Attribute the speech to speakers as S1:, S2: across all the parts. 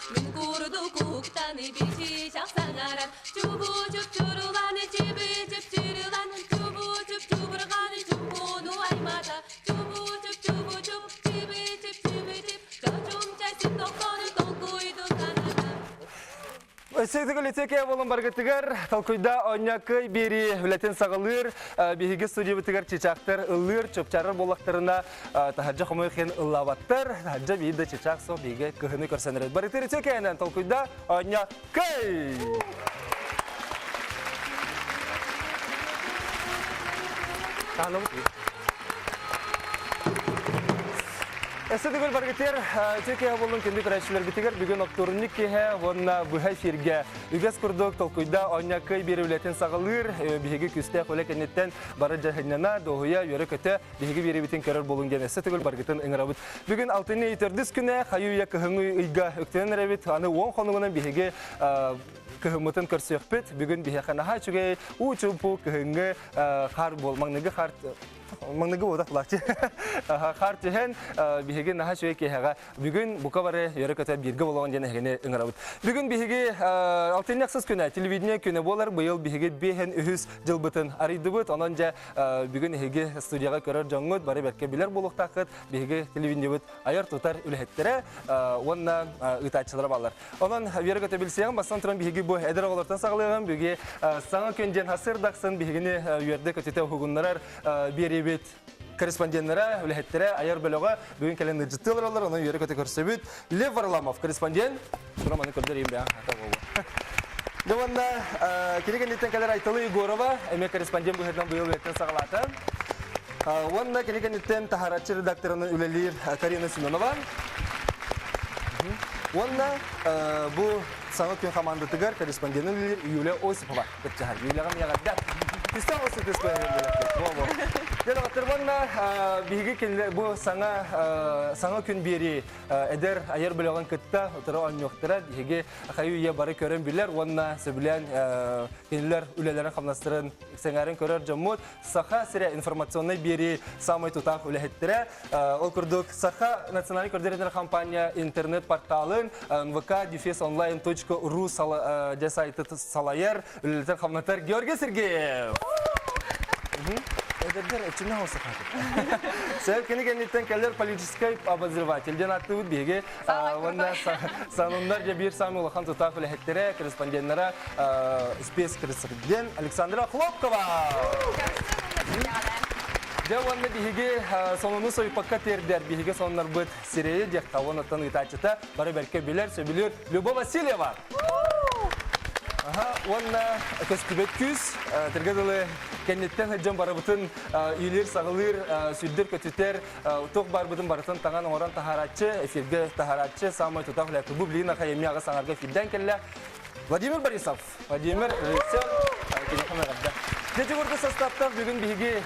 S1: Мин курдук уктаны бичи саҥарар Чубу чуп-чуруланы чиби чип-чирилан Чубу чуп-чубурҕаны чумпуну аймата Чубу чуп-чубу чуп чиби чип-чиби чип Чочумча син тохтону толкуйдун саната.
S2: Өссө лицекэ болон баргытыгар толкуйда онньаккый биэри үлэтин саҕалыыр биһиги студиябытыгар чычаактар ыллыыр чопчарар буоллахтарына таһырдьа хомойхин ыллаабаттар таһырдьа биир да чычаак суох биһиги кыһыны көрсөн эрэр барытыр ицекээнэн толкуйда онньаккый. Өссө төгүл баргытыар үтүө буоллун күндү көрөөччүлэрбитигэр бүгүн оптуорунньук киэһэ уонна быһа эфиргэ үгэс курдук толкуйда оонньооккой биэри үлэтин саҕалыыр биһиги күүстээх үлэ кэнниттэн бары дьаһынньана дуоһуйа үөрэ-көтө биһиги биэрибитин көрөр буолуҥ диэн өссө төгүл баргытын ыҥырабыт. Бүгүн алтынньы ый төрдүс күнэ хайы-үйэ кыһыҥҥы ыйга үктэнэн эрэбит. Аны 10 хонугунан биһиги кыһыммытын көрсүөхпүт. Бүгүн биһиэхэ наһаа үчүгэй уу чуумпу кыһыҥҥы хаар буол маҥнайгы хаар маҥнайгы буолбатах булааччы хаар түһэн биһиги наһаа үчүгэй киэһэҕэ бүгүн бука бары үөрэ-көтө бииргэ буолуоҕун диэн эһигини ыҥырабыт. Бүгүн биһиги алтынньы ахсыс күнэ телевидение күнэ буолар. Быйыл биһиги биэһэн үһүс дьылбытын арыйдыбыт. Онон дьэ бүгүн эһиги студияҕа көрөр дьоҥҥут бары бэркэ билэр буолуохтааххыт. Биһиги телевидениебыт айар-тутар үлэһиттэрэ уонна ыытааччылара бааллар. Онон Вера көтөбүлсиэҕин бастан туран биһиги бу эдэр оҕолортон саҕалыаҕым. Биһиги саҥа күн диэн сарсыардахсын биһигини үөрдэ көтүтэ уһугуннарар биэриибит корреспонденнара, үлэһиттэрэ, айар бөлөҕө бүгүн кэлэн ыалдьыттыы олороллор. Онон үөрэ көтө көрсөбүт. Лев Варламов, корреспондент. Тура маны көрдөрейм бэҕэ. Дьэ уонна кини кэнниттэн кэлэр Айталы Егорова, эмиэ корреспондент быһыытынан быйыл үлэттэн саҕалаата. Уонна кини кэнниттэн таһаараччы редакторынан үлэлиир Карина Семенова. Уонна бу саҥа күн хамаандатыгар корреспонденын үлэлиир Юлия Осипова кыттыһар. Юлияҕа миэҕэрдэ. Түстэн осы түспэ Дьэ, уонна биһиги кинилэр бу саҥа саҥа күн биэрии эдэр айар бөлөҕүн кытта утары оонньуохтара. Биһиги хайы-үйэ бары көрөн билэр уонна сөбүлээн кинилэр үлэлэрин-хамнастарын сэҥээрэн көрөр дьоммут. Саха сирэ информационнай биэрии самай тутаах үлэһиттэрэ. Ол курдук Саха национальный көрдөрөр компания интернет-порталын nvk-онлайн.ру дьэ сайты салайар, үлэлэтэр хамнатар Георгий Сергеев. Эдэрдэр өчүнэ хосахаты. Сэр кини кэнниттэн кэлэр политическай обозреватель диэн аттыбыт биһиги уонна сануннар дьэ биир саамай улахан тутаах үлэһиттэрэ, корреспонденнара спецкорреспондент Александра Хлопкова. Дьэ уонна биһиги сонуну сойуппакка тиэрдэр биһиги сонуннарбыт сирэйи диэххэ уоннаттан ыытааччыта бары бэркэ билэр, сөбүлүүр Люба Васильева. Аха, уонна көстүбэт күүс, тэргэ дылы кэнниттэн сылдьан барыбытын иилиир-саҕалыыр, сүрдүр-көтүтэр, туох баарбытын барытын таҥан оҥорон таһаарааччы, эфиргэ таһаарааччы, самай тутаах үлэ бу блин ахайымья аҕа саҥарга эфирдэн кэллэ. Владимир Борисов, Владимир режиссер, киниэхэ эҕэрдэ. Дьэ курдук составтаах бүгүн биһиги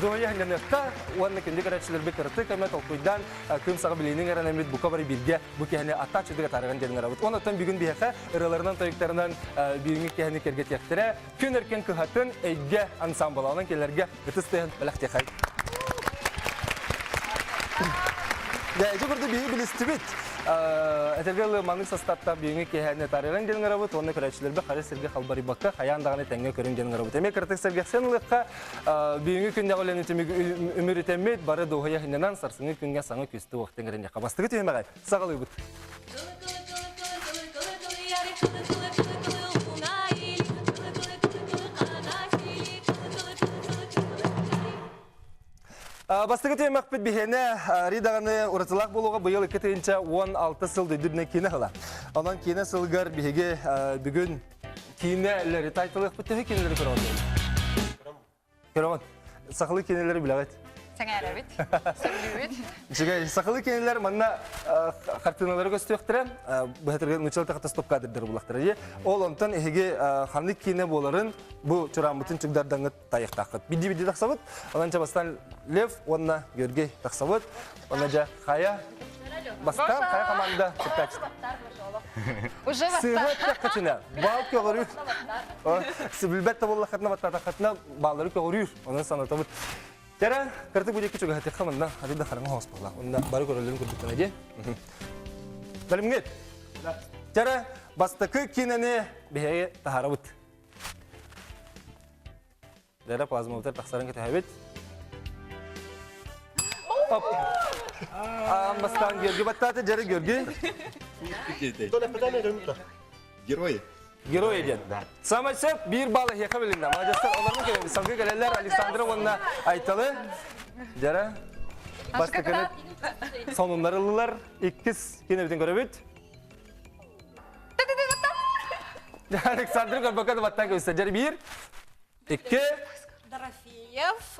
S2: дуоһуйа сынньаныахха уонна күндү көрөөччүлэрбит кырытык көмө толкуйдаан күн саҕа билиниҥ эрэнэммит бука бары бииргэ бу киһини аттаах чудуга таарыган диэн ыҥырабыт. Онон бүгүн биһиэхэ ырыаларынан тойуктарынан бүгүҥҥү киһини кэргэтиэхтэрэ Күн өркөн кыһатын эйгэ ансамбла. Онон кинилэргэ ытыс тыаһын бэлэхтиэхэй. Дьэ, ити курдук биһиги билистибит. Этэргэ дылы маннык састааптаах бүгүҥҥү киэһээни таарыйан диэн ыҥырабыт уонна көрөөччүлэрбит хара сиргэ халбарыйбакка хайаан даҕаны тэҥҥэ көрүҥ диэн ыҥырабыт. Эмиэ кыратык сэргэхсийэн ылыахха, бүгүҥҥү күннээх үлэни үмүрүтэммит, бары дуоһуйа сынньанан сарсыҥҥы күҥҥэ саҥа күстэ уохтан эрэниэххэ. Бастакы түһүмэҕи саҕалыыбыт. Бастакы түһүмэхпит биһиэнэ Ридаҕаны уратылаах буолуоҕа быйыл 2016 сыл дойду киинэ сыла. Онон киинэ сылыгар биһиги бүгүн киинэлэри тайтылыахпыт төһө киинэлэри көрөҕүн? Көрөҕүн. Сахалыы кинилэри билэҕит.
S3: Сэҥээрэбит, сөбүлүүбүт.
S2: Үчүгэй. Сахалыы кинилэр манна хартыыналары көстүөхтэрэ. Быһатырга нучал тахата стоп кадрдары булахтара. Ол онтон эһиги ханнык киинэ буоларын бу чурааммытын чугдардаҥҥыт тайыктааххыт. Бидди-бидди тахсабыт. Онон бастан Лев уонна Георгий тахсабыт. Онно дьэ хайа бастаан хайа команда кыттааччы.
S3: Уже
S2: Сыыһа эттэххитинэ, баал көҕүрүүр. Билбэт да буоллаххытына баттаатаххытына бааллары көҕүрүүр. Онон санатабыт. Кэрэ, кыртык бу диэки чугаһатыахха манна арый да хараҥа хоос буолла. Онно бары көрөллөрүн курдуктана дии. Бэлимҥит? Чара бастакы киинэни биһиги таһаарабыт. Дара плазмабытар тахсарын кэтэһэбит. Оп. Аан бастаан Георгий баттаата, дьэрэ Георгий.
S4: Герой.
S2: Герой диэн. Самай сөп биир балл эһиэхэ билиннэ. Маладьыастар олорун кэлэбит. Салгыы кэлэллэр Александра уонна Айталы. Дьэрэ. Бастакыны сонуннар ыллылар. Иккис кинэбитин көрөбүт. Александр көрбөккө да баттаан кэбистэ. Дьэрэ биир. Икки.
S5: Дорофеев,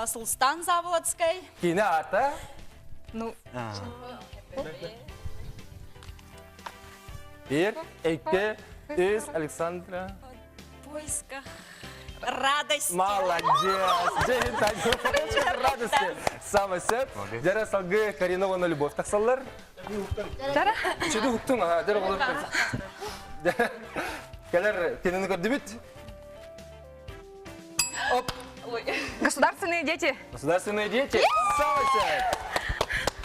S5: Сулстан Заболоцкай.
S2: Киинэ аата?
S3: Ну,
S2: Биир, икки, үс, Александра.
S5: В поисках радости.
S2: Молодец! Дьэ, радости. Самый сөп. Дьэрэ салгыы Карина уонна Любовь тахсаллар.
S3: Дара.
S2: Чүдү хуктуң, аха, дьэрэ олор. Кэлэр кинини көрдүбүт. Оп.
S3: Государственные дети.
S2: Государственные дети. Самый сөп.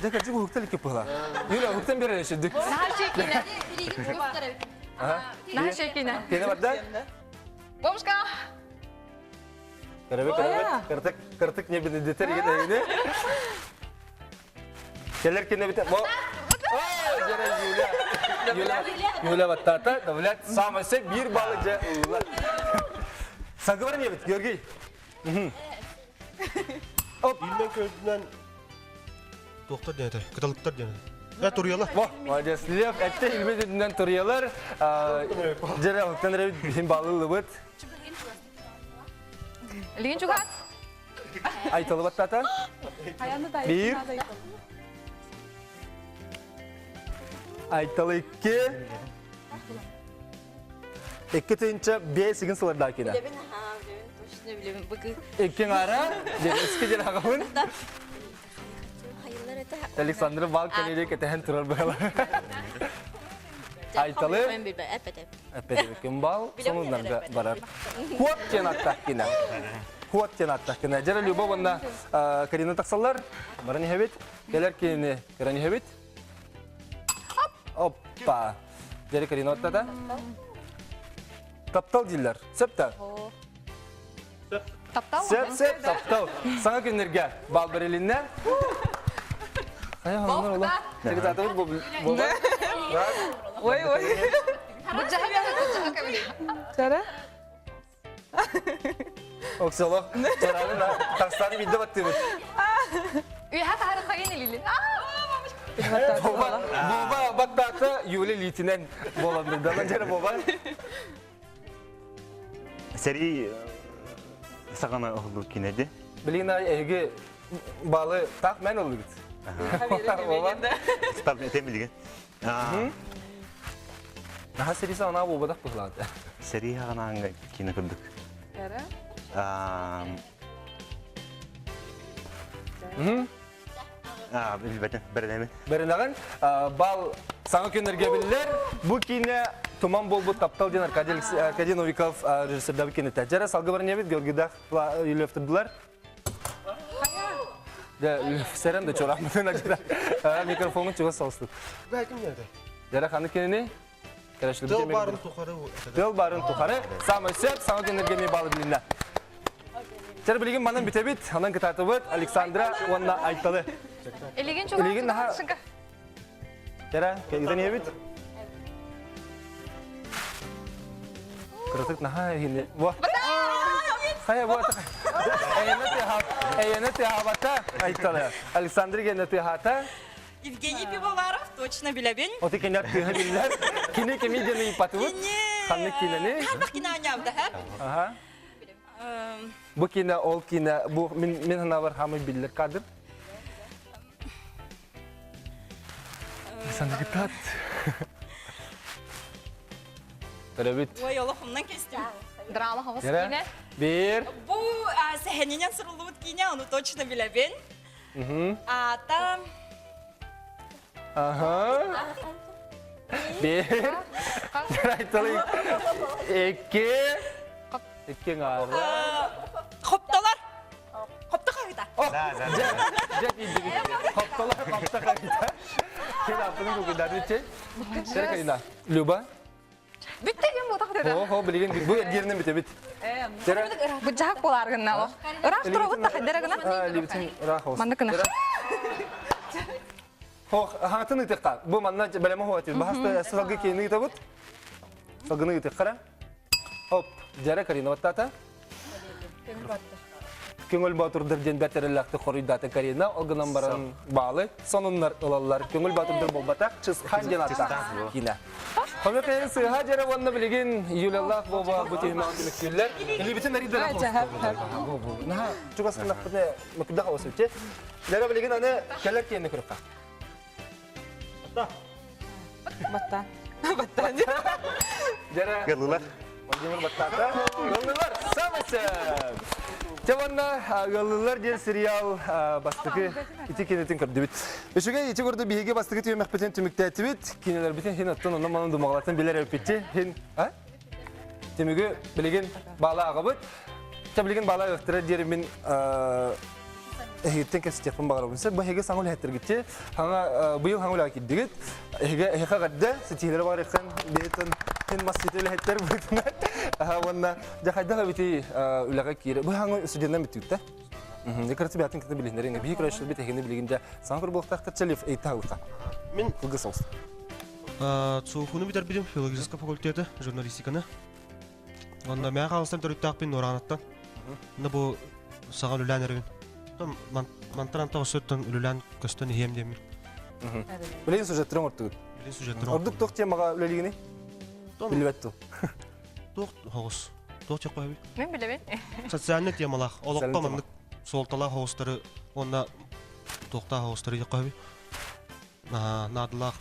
S2: Дьэ, кырдьык уһуктан икки пыла. Юля, уһуктан берер өшүдүк.
S3: Наша Наша кине.
S2: Кине барда?
S3: Бабушка.
S2: Көрөбүт, көрөбүт. Кыртык, кыртык не бенедетер еген эйини. Келер кине бите. Бо. Ой, жара Юля. Юля, Юля баттата, давлят самый сөп бир баллы же ылла. Сагыбар не бит, Георгий? Оп.
S4: Илмен көрдүнэн Доктор диэн этэ, кыталыктар диэн. Э, туруйалар.
S2: Во, молодец. Лев, этте илбит үрдүнэн туруйалар. Жара, оттан эрэ биһин баллы
S3: Лигин чугат.
S2: Айтылы баттата. Биир. Айталы икки. Икки тыынча биэс игин сылардаах киирэ.
S5: Билэбин, аха, билэбин, точно билэбин. Быгы.
S2: Икки ара, дедески ден ағабын. Александр бал кэлири кэтэһэн турар быһала. Айталы. Эппетибикин бал сонуннарга барар. Куот диэн аттаах кинэ. Куот диэн аттаах кинэ. Дьэрэ Люба уонна Карина тахсаллар. Баран иһэбит. Кэлэр кинини көрөн иһэбит. Оппа. Дьэрэ Карина оттата. Таптал дииллэр. Сөп да?
S3: Таптал.
S2: Сөп, сөп, таптал. Саҥа күннэргэ бал бэрилиннэ. Хайа, оннор ола. Секретарь бу бу.
S3: Ой, ой. Чара?
S2: Оксоло. Чараны на тахсаны бидде баттыбыт.
S3: Үйә тахары хайын илилин.
S2: Боба, боба баттата Юля Литинен болан бир. Жара боба.
S6: Сэрии саҕана оһоллуур кинэди.
S2: Билигин эһиги балы так мен ыллыгыт.
S6: Стар этем билигин.
S2: Наха сэрии саҕана буолбатах быһылаата.
S6: Сэрии саҕана кино курдук. Билбэтим, бэринэбин.
S2: Бэринэҕин бал саҥа күннэргэ биллэр. Бу киинэ Туман буолбут таптал диэн Аркадий, Аркадий Новиков режиссердабы кинетэ. Дьэрэ салгы барнебит Георгийдах Юлевтырдылар. Дьэ, сэрэн да чорахмытын ажыра. Микрофонун чугас салыстыт. Дьэрэ ханы кинини?
S4: Тыл барын тухары.
S2: Тыл барын тухары. Самый сөп, саҥа күннэргэ ми балы билиннэ. Чэр билигин манан бүтэбит, анан кытаатыбыт Александра уонна Айталы.
S3: Илигин
S2: Илигин наха Кэрэ, кэгитэн иһэбит. Кыратык наха иһини. Во. Хайа бу Эйэне тыаха, эйэне тыаһабата Айталы. Александр генне тыаһата.
S5: Евгений Пивоваров, точно билэбин.
S2: Оти кинер тыаһа биллэр. Кини кими диэн ыйыппатыбыт. Ханнык киинэни?
S5: Ханнык кине оонньообута,
S2: Аха. Бу кине, ол кине, бу мин мин ханабар хамый биллэр кадр. Санагытат. Көрөбүт.
S5: Ой, олохумнан кестим.
S3: Драма хабыс киинэ.
S2: Бир.
S5: Бу сэһэнинэн суруллубут киинэ, ону точно билэбин. Аата
S2: Аха. Бир. Айталы. Икки. Икки ҥаары.
S5: Хоптолор. Хопто хаһыта.
S2: Дьэ, дьэ, Хоптолор, хопто хаһыта. Кел аппытын кукуйдааты чэй. Сэр Карина. Люба.
S3: Бүттэ диэн буотах деді.
S2: Хо, хо, билигин бу эргиэринэн бүтэбит.
S3: Быдьаһак буолаар гынна ол. Ыраах туробут да хайдара гына.
S2: Либитин ыраах олус.
S3: Манна гына.
S2: Хох, хаатын ытыкка. Бу манна бэлэмэ хуатыр. Баһаста салгы киэни ытабыт. Салгыны ытыккара. Оп, дьэрэ Карина баттаата. Көҥүл Боотурдар диэн бэрт эрэллээхтик хоруйдаата Карина, ол гынан баран баалы сонуннар ылаллар. Көҥүл Боотурдар буолбатах, Чысхаан диэн ааттаах киинэ. Хомя кайын сыыһа дьэрэ уонна билигин Юлялаах Вова бу түһүмэҕин түмүктүүллэр. Илиибитин арыйдара Наһаа чугас гыннахпытына мыкырдах оҕус Дьэрэ билигин аны кэлэр киэнни көрөххө.
S7: Батта. Батта.
S2: Дьэрэ.
S6: Ыаллылар.
S2: Владимир баттаата. Ыаллылар. Самый сөп. Дьэ уонна Ыаллылар диэн сериал бастакы ити кинитин көрдүбүт. Үчүгэй ити курдук биһиги бастакы түһүмэхпитин түмүктээтибит. Кинилэрбитин хин оттон онон манан думаҕалатын билэр эбиппитти. Хин а? Түмүгү билигин баала аҕабыт. Чэ билигин баала ыахтара диэри мин эһигиттэн кэпсэтиэхпин баҕарабын. Сэ бу эһиги саҥа үлэһиттэргитти хаҥа быйыл хаҥа үлэҕэ киирдигит. Эһиги эһиэхэ эҕэрдэ ситиһиилэри баҕарыаххын бэйэтин хин мас сити үлэһиттэр быһыытынан. Уонна дьэ хайдах эбитий үлэҕэ киирэ. Бу хаҥа студеннан бүттүгүттэ. Дьэ кырасы бэйэтин кытта билиһиннэриҥ. Биһи көрөөччүлэрбит эһигини билигин дьэ саҥа көр буолуохтаахтар Чалев ыйытаабыта.
S4: Мин
S2: Кылгас соҕус.
S4: ЦУФУну бүтэрбитим филологическай факультеты, журналистиканы. Онно мээ хаалыстан төрүттээхпин Нуораанаттан. Онно бу саҕа үлэлээн эрэбин. Мантан антах өссөттөн үлэлээн көстөн иһиэм диэммин.
S2: Билигин сюжеттарын оҥортугут.
S4: Билигин сюжеттарын
S2: Ордук туох темаҕа үлэлиигиний? Билбэт ту.
S4: Туох хоҕус? Туох чоккоһуй?
S3: Мен билэбин.
S4: Социальный темалаах, олоххо маннык суолталаах хоҕустары уонна туохтаах хоҕустары дьоккоһуй? наадалаах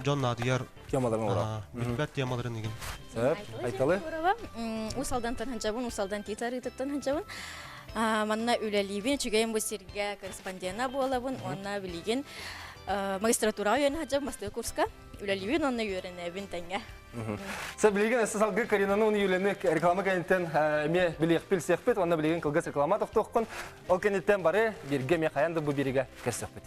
S4: дьон наадыйар
S2: темаларын оҥорор.
S4: Билбэт темаларын игин.
S2: Сөп, Айталы.
S8: Уус Алдантан ханчабын, Уус Алдан Тиит арыытыттан ханчабын. Манна үлэлиибин, үчүгэйим бу сиргэ корреспондена буолабын, уонна билигин магистратураҕа үөрэнэ сылдьабын бастакы курска. Үлэлиибин уонна үөрэнэбин тэҥҥэ.
S2: Сэ билигин өссө салгыы Каринаны уонна Юлияны реклама кэнниттэн эмиэ билиэхпит, билсиэхпит уонна билигин кылгас реклама тохтуоххун. Ол кэнниттэн бары бииргэ эмиэ хайаан да бу биригэ көрсөхпүт.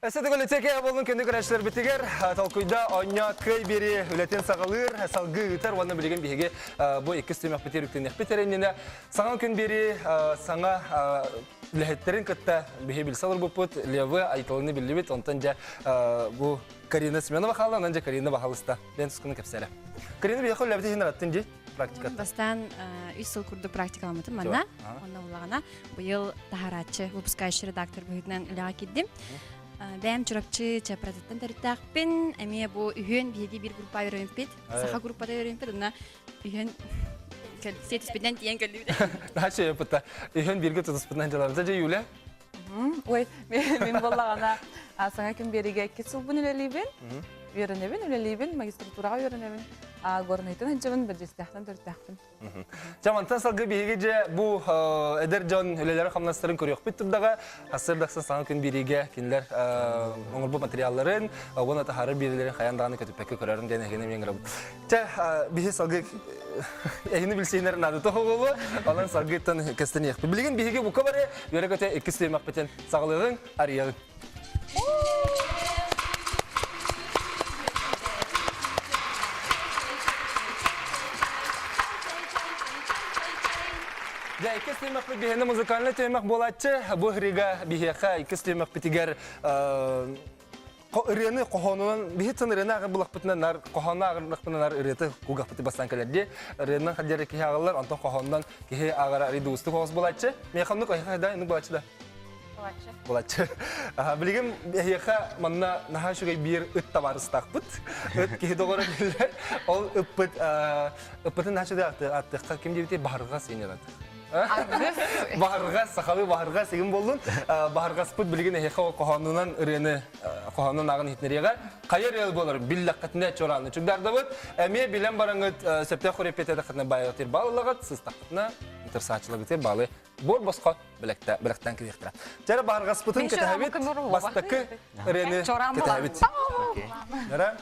S2: Өссө төгүл үтүөкэ буолун күндү көрөөччүлэрбитигэр толкуйда оонньоо кыай биэрии үлэтин саҕалыыр, салгыы ыытар уонна билигин биһиги бу иккис түмэхпитигэр үктэниэхпит эрэ иннинэ саҥа күн биэрии саҥа үлэһиттэрин кытта биһи билсэ олорбуппут Левы Айталыны биллибит онтон дьэ бу Карина Семенова хаалла онон дьэ Карина баһалыста диэн тускуну кэпсээлэ. Карина биһиэхэ үлэбит иһин араттын дии практиката.
S9: Бастаан үс сыл курдук практикаламмытым манна. Онно буллаҕына быйыл таһарааччы, выпускающий редактор быһыытынан үлэҕэ киирдим. Бэйэм Чурапчы Чапратыттан төрүттээхпин. Эмиэ бу үһүөн биһиги биир группа үөрэммиппит. Саха группата үөрэммиппит. Онно үһүөн сиэтиспитинэн тиийэн кэллибит.
S2: Наһаа үчүгэй Үһүөн бииргэ тутуспутунан дьалабыт. Дьэ, Юля?
S7: Ой, мин буоллаҕына саҥа күн биэригэ икки сылбын үлэлиибин. Үөрэнэбин, үлэлиибин, магистратураҕа үөрэнэбин. Горнайтан сылдьабын, Бэрдьиэстээхтэн төрүттээхпин.
S2: Дьэ, мантан салгыы биһиги дьэ бу эдэр дьон үлэлэрин-хамнастарын көрүөхпүт турдаҕа. Сарсыардахсын саҥа күн биэриигэ кинилэр оҥорбут материалларын уонна таһаарар биэриилэрин хайаан даҕаны көтүппэккэ көрөрүн диэн эһигини эмиэ ыҥырабыт. Чэ, биһи салгыы эһини билсиинэр наадата оҕолу, онон салгыыттан кэстэниэхпит. Билигин биһиги бука бары үөрэ-көтө иккис түһүмэхпитин саҕалыаҕыҥ, арыйаҕыҥ. Дьэ, иккис түһүмэхпит биһиэнэ музыкальнай түһүмэх буолааччы. Бу ырыга биһиэхэ иккис түһүмэхпитигэр ырыаны хоһоонунан биһи ырыаны ааҕар булахпытынан нар хоһоону ааҕырдахпына нар ырыаты кулгахпыты бастаан кэлэр дии ырыанан хадьар киһи ааҕаллар онтон хоһоонунан киһи ааҕара арый дуустук оҕус булааччы миэхэ оннук эһиэхэ да иннук булааччы да булааччы билигин эһиэхэ манна наһаа үчүгэй биир ыт табаарыстаахпыт ыт киһи доҕоро биллэр ол ыппыт ыппытын наһаа үчүгэй ааттыахха ким диэбитий баһырҕас инерат. Баһырҕас, сахалыы баһырҕас игин боллун. Баһырҕаспыт билигин эһиэхэ ол хоһоонунан ырыаны хоһоонун ааҕын иһитинэриэҕэ. Хайа ырыа буолар биллэххитинэ чорааны чугдардабыт. Эмиэ билэн бараҥыт сөптөөх репетиторхытына байыгытыр баалылаҕыт, сыстаххытына ытырсааччыларгытыр баалы буор босхо бэлэхтээн кириэхтэрэ. Чэрэ баһырҕаспытын кэтэһэбит. Бастакы ырыаны кэтэһэбит. Нара.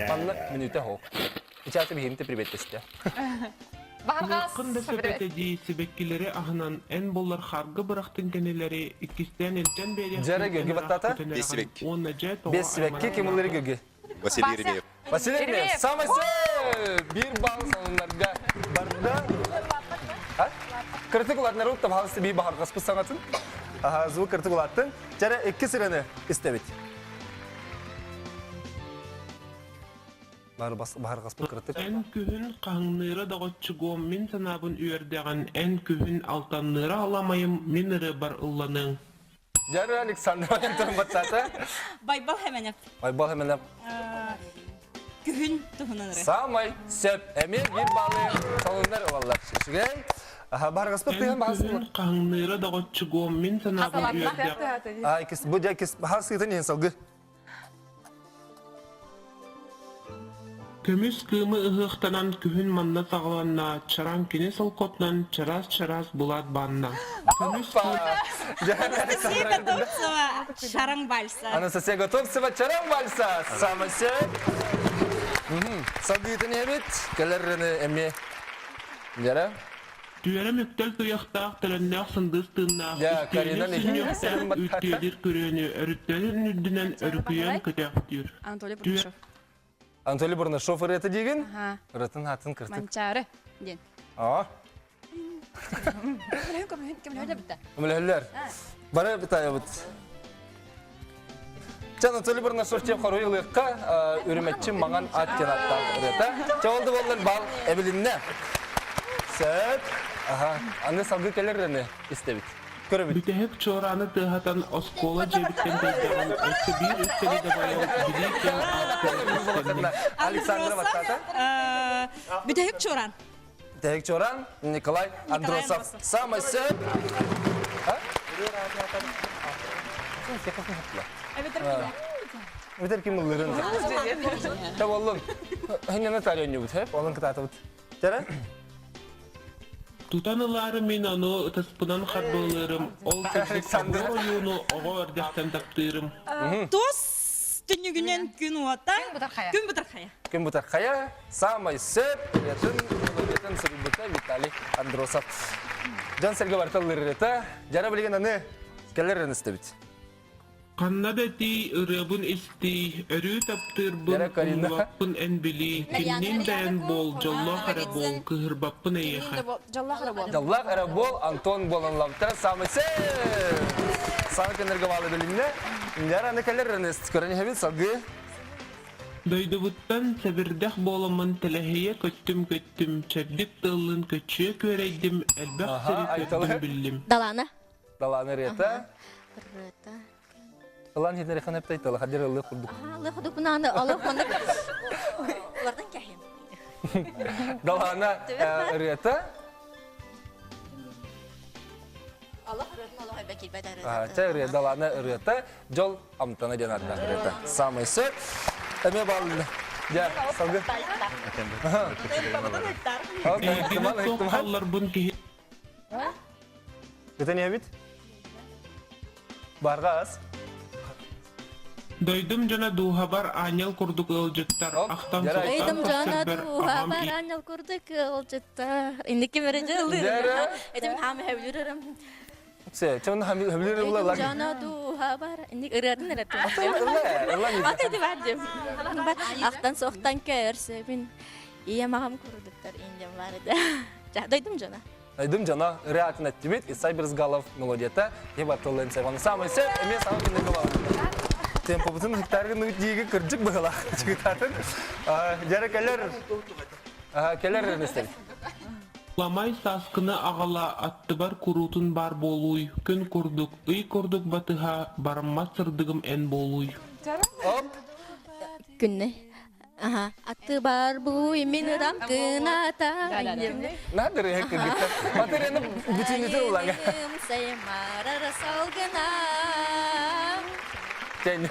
S2: Манна мүнүүтэ хоох. Ичааты биһигини приветтэстэ.
S10: Мыыккын да сөп этэ дии сибэккилэри аһынан эн буллар харгы бырахтын кинилэри иккистээн илдьэн биэриэхпин
S2: Дьэрэ гөги баттата?
S10: Бес сибэкки. Уонна дьэ тоҕо
S2: Бес сибэкки ким ыллыры гөги?
S11: Василий Еремеев.
S2: Василий Еремеев. Самый сөп! Биир балл сонуннарга барда. Кырытык улаатынары уттабаһалысы бии баһарҕаспыт саҥатын. Звук кырытык улааттын. Чэрэ икки сыраны истэбит. Баһырҕаспыт кырытык.
S10: Эн күһүн хаһыҥныыра доҕоччугуом мин санаабын үөрдэҕин, эн күһүн алтанныыра аламайым мин ырыабар ылланыаҥ.
S2: Дьэ, Александр Антон баттаата.
S5: Байбал Хэмэнэп.
S2: Байбал Хэмэнэп.
S5: Күһүн туһунан ырыа.
S2: Самай сөп. Эмиэ биир баалы солуннар ылаллар. Үчүгэй. Баһырҕаспыт тыһын
S10: Эн күһүн хаһыҥныыра доҕоччугуом мин санаабын үөрдэҕин.
S2: Ай, бу дьэ кис баһар сыытын иһин салгы.
S10: Көмүс кыымы ыһыахтанан күһүн манна саҕаланна, чараҥ кини солкотунан чараас-чараас булаат баанна. Көмүс
S5: Анастасия Готовцева «Чараҥ вальса».
S2: Анастасия Готовцева «Чараҥ вальса» самый сөп. Салгыытын иһэбит, кэлэр эмиэ дьэрэ.
S10: Түөрэм үктэл туйахтаах, төлөннөөх сындыыс тыыннаах, үстүөнү сүнньүөхтээх үүттүөдүр күрүөнү өрүттэрин үрдүнэн өрүкүйэн көтөөхтүүр.
S9: Анатолий Бурнашов.
S2: Анатолий Бурнашов ырыата диигин? Ырыатын аатын кыртык.
S9: Манчаары диэн.
S2: Аа.
S9: Көмөлөһүн көмөлөһүн көмөлөһүллэр битта.
S2: Көмөлөһүллэр. Бары битайабыт. Чэ, Анатолий Бурнашов диэн хоруй ылыахха үрүмэччи маҥан ат диэн ааттаах ырыата. Чэ, ол да буоллар бал эбилиннэ. Сөп. Аха. Аны салгыы кэлэр ырыаны истэбит. Көрөбүт.
S10: Бүтэһик чуорааны тыаһатан оскуола дьиэбиттэн тэйдэҕин өссө биир үктэли дабайан билии киэҥ ааттара
S2: Александра Баттата.
S5: Бүтэһик чуораан.
S2: Бүтэһик чуораан Николай Андросов. Самый сөп. Эбэтэр ким ыллырын. Та боллун. Хиннена Наталья ойнубут, хэп? Олон кытаатыбыт. Тәрэ?
S10: Тутан ылаары мин ону ытыспынан харбылыырым, ол кырдьык ойууну оҕо эрдэхтэн таптыырым.
S5: Тус түннүгүнэн күн уота, күн бытархайа.
S2: Күн бытархайа, Саамай сөп ырыатын, мелодиятын суруйбута Виталий Андросов. Дьон-сэргэ барыта ыллыыр Дьара билигин аны кэлэр истэбит.
S10: Ханна да тиий ырыабын истиий, өрүү таптыырбын, умнубаппын эн билии, кимниин да эн буол, дьоллоох эрэ буол, кыыһырбаппын эйиэхэ.
S3: Дьоллоох эрэ буол.
S2: Дьоллоох эрэ буол, Антон буолан лаптар саамай сөп. Саҥа күннэргэ баалы билиннэ. Дьара аны кэлэр көрөн иһэбит салгыы.
S10: Дойдубуттан сэбирдэх буоламмын тэлэһийэ көттүм-көттүм, чэбдик тыаллын көччүйэ күөрэйдим, элбэх сири көрдүм биллим.
S8: Далаана.
S2: Далаана ырыата.
S8: Ырыата.
S2: Ылан хитнери ханаптай тала хадир ылы курдук.
S8: Ылы курдук бунааны олох маннык улардан кэһим.
S2: Далаана ырыата.
S8: Аллах ырыатын олох элбэ киирбэт ырыата.
S2: Чэ ырыа далаана ырыата дьол амтана диэн ааттаах ырыата. Самый сөп. Эмиэ бааллы. Дьэ, салгы.
S10: Эйигини суох хаалларбын киһи.
S2: Это не обид? Барга ас.
S10: Дойдум дьоно дууһабар аанньал курдук ыалдьыттар, ахтан
S8: Дойдум дьоно дууһабар аанньал курдук ыалдьыттар. Инники мереже ыллыырым. Этим хаам хэвлүрүрүм.
S2: Се, чон хэвлүрү була
S8: Дойдум дьоно дууһабар инник ырыатын эреттим. Аты ди бар дим. Ахтан соқтан көрсөбүн. Ийэм аҕам курдуктар индем бар edi. Дойдум дьоно.
S2: Айдым дьоно ырыа атын эттибит, Исай Брызгалов мелодията, Ева тыллын сайваны самый сөп, эмиэ саҥа күннэргэ балар. Темпобутун гектаргын дииги кырдьык быһылаах чыгытатын. Дьэрэ кэлэр кэлэр эрнестер.
S10: Ламай сааскыны аҕала аттыбар куруутун баар буолууй, күн курдук, ый курдук батыһа, бараммат сырдыгым эн буолууй.
S2: Оп.
S8: Күннэ. Аха, атты бар буй мин ырам кыната.
S2: Надо рыһы кыргыттар. Батырыны бүтүнүтү улаҥа.
S8: Саймарар салгына.
S2: Тен.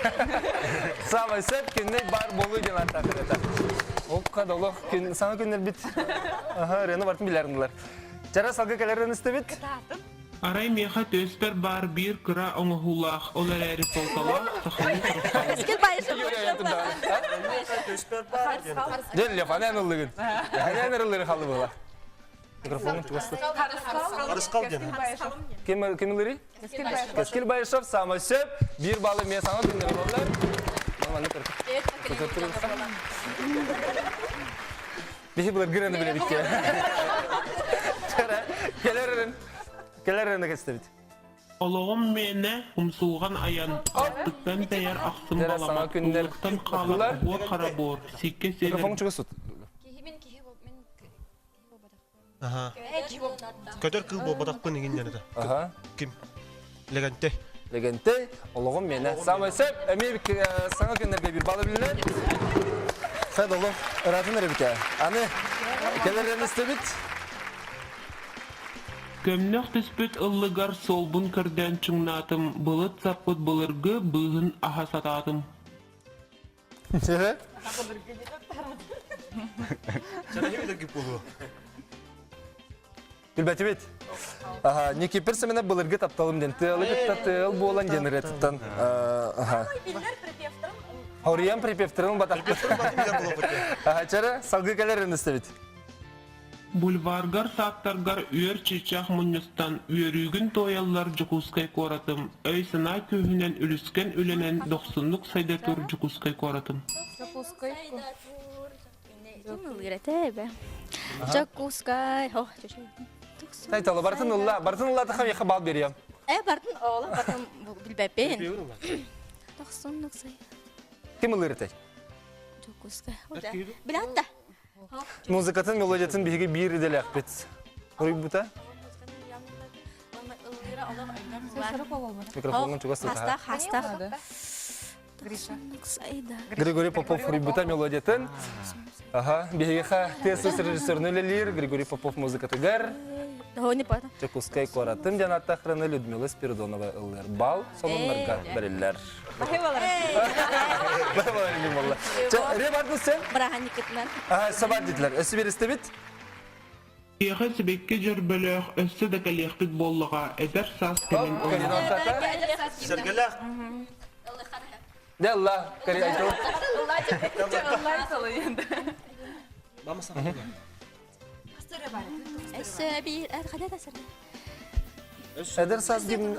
S2: Самый сөп күннэй бар болу диэн аттаахтар. Окка долох күн саҥа күннэр бит. Аха, ырыаны бартын билэринилэр. Чара салгы кэлэрин истэбит.
S10: Арай миэхэ түөспэр баар биир кыра оҥоһуулаах, ол эрээри суолталаах сахалыы харысхал.
S2: Дьэ, Лев, аны эн ыллыгын. Аны эн ыллыгын халлы буола. Микрофонун чугастык.
S4: Харысхал диэн.
S2: Ким ким ыллырый? Кэскил Байышев самый сөп. Биир баллы мен саҥа күннэр боллар. Маманы көрдүк. Биһи былыргы билебит Келерин келерин кестебит.
S10: Олоҕум миэнэ умсулҕан айан, аттыктан тэйэр ахсым
S2: Дьэ, саҥа
S10: баламат,
S2: күннэр
S10: ыллыктан хаалар
S2: ыллар.
S10: буор хара буор, сиккэ сиэлэр
S2: Микрофон чугас тут.
S4: Аха. Көтөр кыл буолбатахпын игин диэн этэ.
S2: Аха.
S4: Ким? Лэгэнтэй.
S2: Лэгэнтэй, олоҕум миэнэ. Самай сөп, эмиэ саҥа күннэргэ биир балы билинэн. Фед олох ыраатын эрэ бүтэ. Аны кэлэр истэбит.
S10: Көмнөх түспүт ыллыгар суолбун көрдөөн чуҥнаатым, былыт саппыт былыргы быыһын аһа сатаатым.
S2: Билбэтибит. Аха, Никипер Семенов былыргы тапталым диэн тыалы кытта тыал буолан диэн ырыатыттан аха. Хоруйан припевтерин батахпыт. Аха, чара салгыы кэлэр ыныстыбит.
S10: Бульваргар сааттаргар үөр чыычаах мунньустан, үөрүүгүн туойаллар Дьокуускай куоратым, өй-санаа күүһүнэн үлүскэн үлэнэн дохсуннук сайда тур Дьокуускай куоратым.
S7: Дьокуускай
S8: Дьокуускай.
S2: Тайталы бартын ылла, бартын ылла тахам яха бал бериям.
S8: Э, бартын ола, бартын билбэппин. Дохсуннук сай.
S2: Ким ылыр этэй?
S8: Дьокуускай. Билэн да.
S2: Музыкатын мелодиятын биһиги биир идэлээхпит. Хоруйбута? Микрофонун чугас
S8: Хастах, хастах.
S2: Григорий Попов хоруйбута мелодиятын. Ага, биһиги ТСС режиссерын үлэлиир Григорий Попов музыкатыгар. Дьокуускай куоратын диэн аттахраны Людмила Спиридонова ыллыыр. Бал сонуннарга бэриллэр. Сабат дитлер. Өссө биристебит?
S10: Киэхэ сибэкки дьөрбөлөөх өссө да кэлиэхпит буоллаҕа эдэр саас кэлин
S6: Сэргэлээх.
S2: Делла,
S8: Өссө биир хайда да сэргэ.
S2: Эдэр саас гимн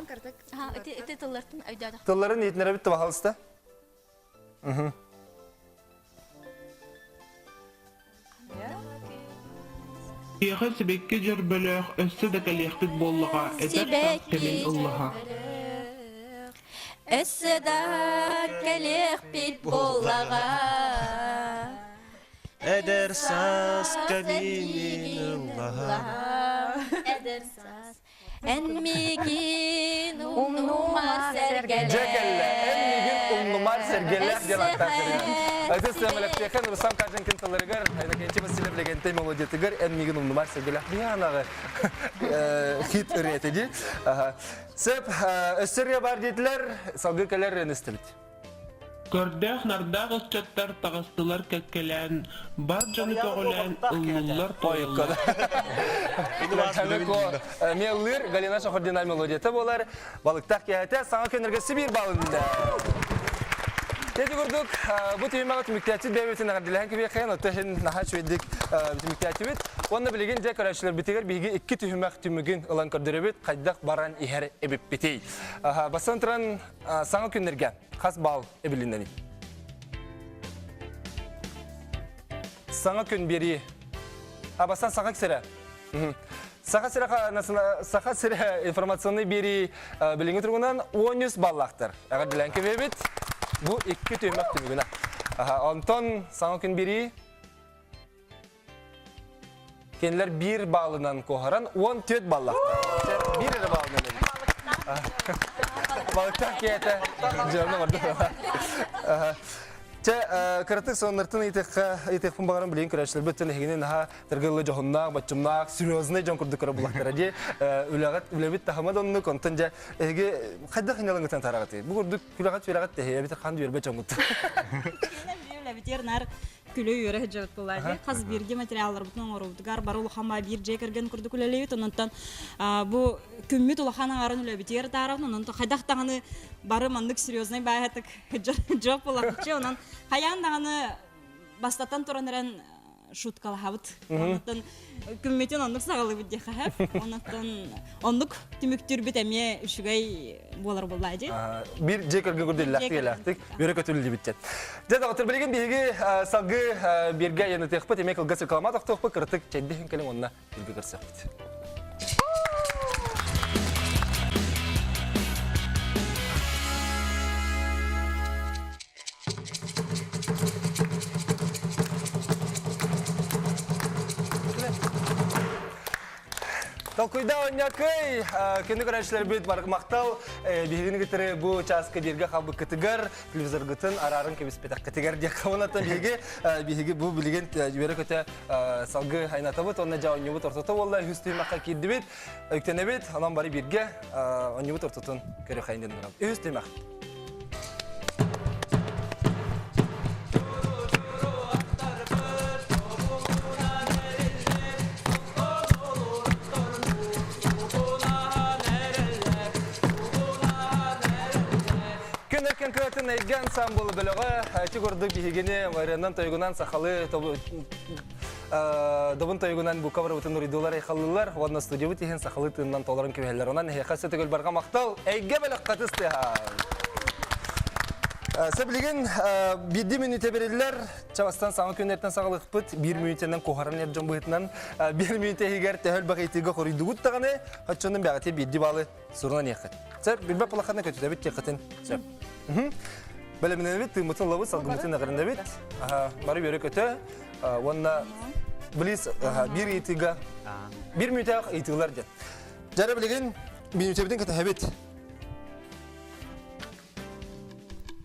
S8: Ити ити тыллартын өйдөөдөх.
S2: Тылларын иитинэрэбит табаһалыста.
S10: Киэхэ сибэкки дьөрбөлөөх өссө да кэлиэхпит буоллаҕа эдэр саас кэлин ыллаһа.
S8: Өссө да кэлиэхпит буоллаҕа.
S4: Эдэр саас кэминин ыллаһа.
S8: Эдэр саас Эн миигин умнумар сэргэлээх.
S2: Дьэ кэллэ. Эн миигин умнумар сэргэлээх диэн ааттаах Аты сэмэлэптиэхэн Рустам Каженкин тылларыгар, Иннокентий Васильев Легентэй мелодиятыгар Эн миигин умнумар сэргэлээх биһанаҕы хит ырыа дии. Сөп, өссө ырыа бар диэтилэр, салгыы кэлэр ырыаны истэбит.
S10: Көрдөөх-нардаах ыччаттар таҕыстылар кэккэлээн, бар дьону көҕүлээн ыллыллар-туойаллар.
S2: Меллыр Галина Шахурдина мелодията буолар. Балыктаах киэһэтэ саҥа күннэргэ Сибиир балында. Тети курдук, бу түһүмэҕи түмүктээччит бэйэбитин эҕэрдэлэһэн кэбиэххэйэн, оттон иһин наһаа үчүгэйдик түмүктээччибит. Уонна билигин дьэ көрөөччүлэрбитигэр биһиги икки түһүмэх түмүгүн ылан көрдөрөбүт, хайдах баран иһэр эбиппитий. Бастан туран саҥа күннэргэ хас баал эбилиннэний? Саҥа күн биэрии. Абасан саха сирэ. Саха сирэ Саха сирэ информационный биэрии билиҥҥи туругунан 13 баллаахтар. Эҕэрдэлээн кэбиэбит. Бу икки түһүмэх түмүгүнэ. Онтон саҥа күн биэрии Кинилэр биир баалынан куоһаран 14 баллаахтар. Биир эрэ баалынан эбит. Балыктаах киһитэ дьыаланы оҥорду. Чэ, кыратык соннартын ыйытыахха ыйытыахпын баҕарам билигин көрөөччүлэрбит өттүн эһигини наһаа тыргыллы дьоһуннаах, боччумнаах, серьезный дьон курдук көрө буллахтара дии. Үлэҕит, үлэбит таһыма да оннук, онтон дьэ эһиги хайдах инньалыҥҥытын тараҕытый? Бу курдук күлэҕит үөрэҕит тэһиэ эбитэ хаан үөрбэ дьоҥҥут.
S5: Үлэбитигэр наар күлэ-үөрэ сылдьабыт буоллаа дии. Хас биирдии материалларбытын оҥоробутугар бары улахан баа биир дьиэ кэргэн курдук үлэлиибит. Онон бу күммүт улахан аҥарын үлэбитигэр таарабын. Онон хайдах даҕаны бары маннык серьезный бааһатык Дьоп булахчы онон хайаан даҕаны бастатан туран эрэн шуткалаһабыт. Оннуттан күммүтүн оннук саҕалыыбыт диэххэ сөп. Оннуттан оннук түмүктүүрбүт эмиэ үчүгэй буолар буоллаа дии.
S2: Бир дьиэ кэргэн курдук иллээхтик үөрэ көтүллүбүт дьэ. Дьэ доҕоттор билигин биһиги салгыы бииргэ янытыахпыт эмиэ кылгас реклама тохтуохпут кыратык чэйдиһин кэлин онно бииргэ көрсөхпүт. Толкуйда оонньоокый күнү көрөөччүлэрбит махтал биһигини кытары бу чааска бииргэ халбыккытыгар телевизоргытын арааран кэбиспэтэххитигэр диэххэ уонна биһиги биһиги бу билигин үөрэ-көтө салгыы айнатабыт уонна дьэ оонньуубут ортото буолла үһүс түһүмэххэ киирдибит үктэнэбит онон бары бииргэ оонньуубут ортотун көрүөххэйин диэн ыҥырабыт үһүс түһүмэх Күн эркен кыатын эйгэ ансамбл бөлөҕө ити курдук биһигини ырыанан тойугунан сахалыы добун тойугунан бука барыбытын уруйдуулар айхаллыылар уонна студиябыт иһин сахалыы тыынынан толорон кэбиһэллэр. Онон эһиэхэ өссө төгүл барҕа махтал эйгэ бөлөххө тыстыһа. Сөбүлүгүн биирдии мүнүүтэ бериллэр. Чабастан саҥа күннэртэн саҕалыахпыт. Биир мүнүүтэнэн куһаран эр дьон быһыытынан биир мүнүүтэ иһигэр төһө элбэх ыйытыыга хоруйдугут даҕаны, оччонун бэҕэтэ биирдии баалы сурунан иэххит. Сөп, билбэт улаханна көтүтэбит диэххитин сөп. Бэлэмнэнэбит, тыыммытын ылабыт, салгыммытын эҕиринэбит. Бары үөрэ-көтө уонна близ биир ыйытыыга биир мүнүүтээх ыйытыылар диэн. Дьара билигин мүнүүтэбитин кэтэһэбит.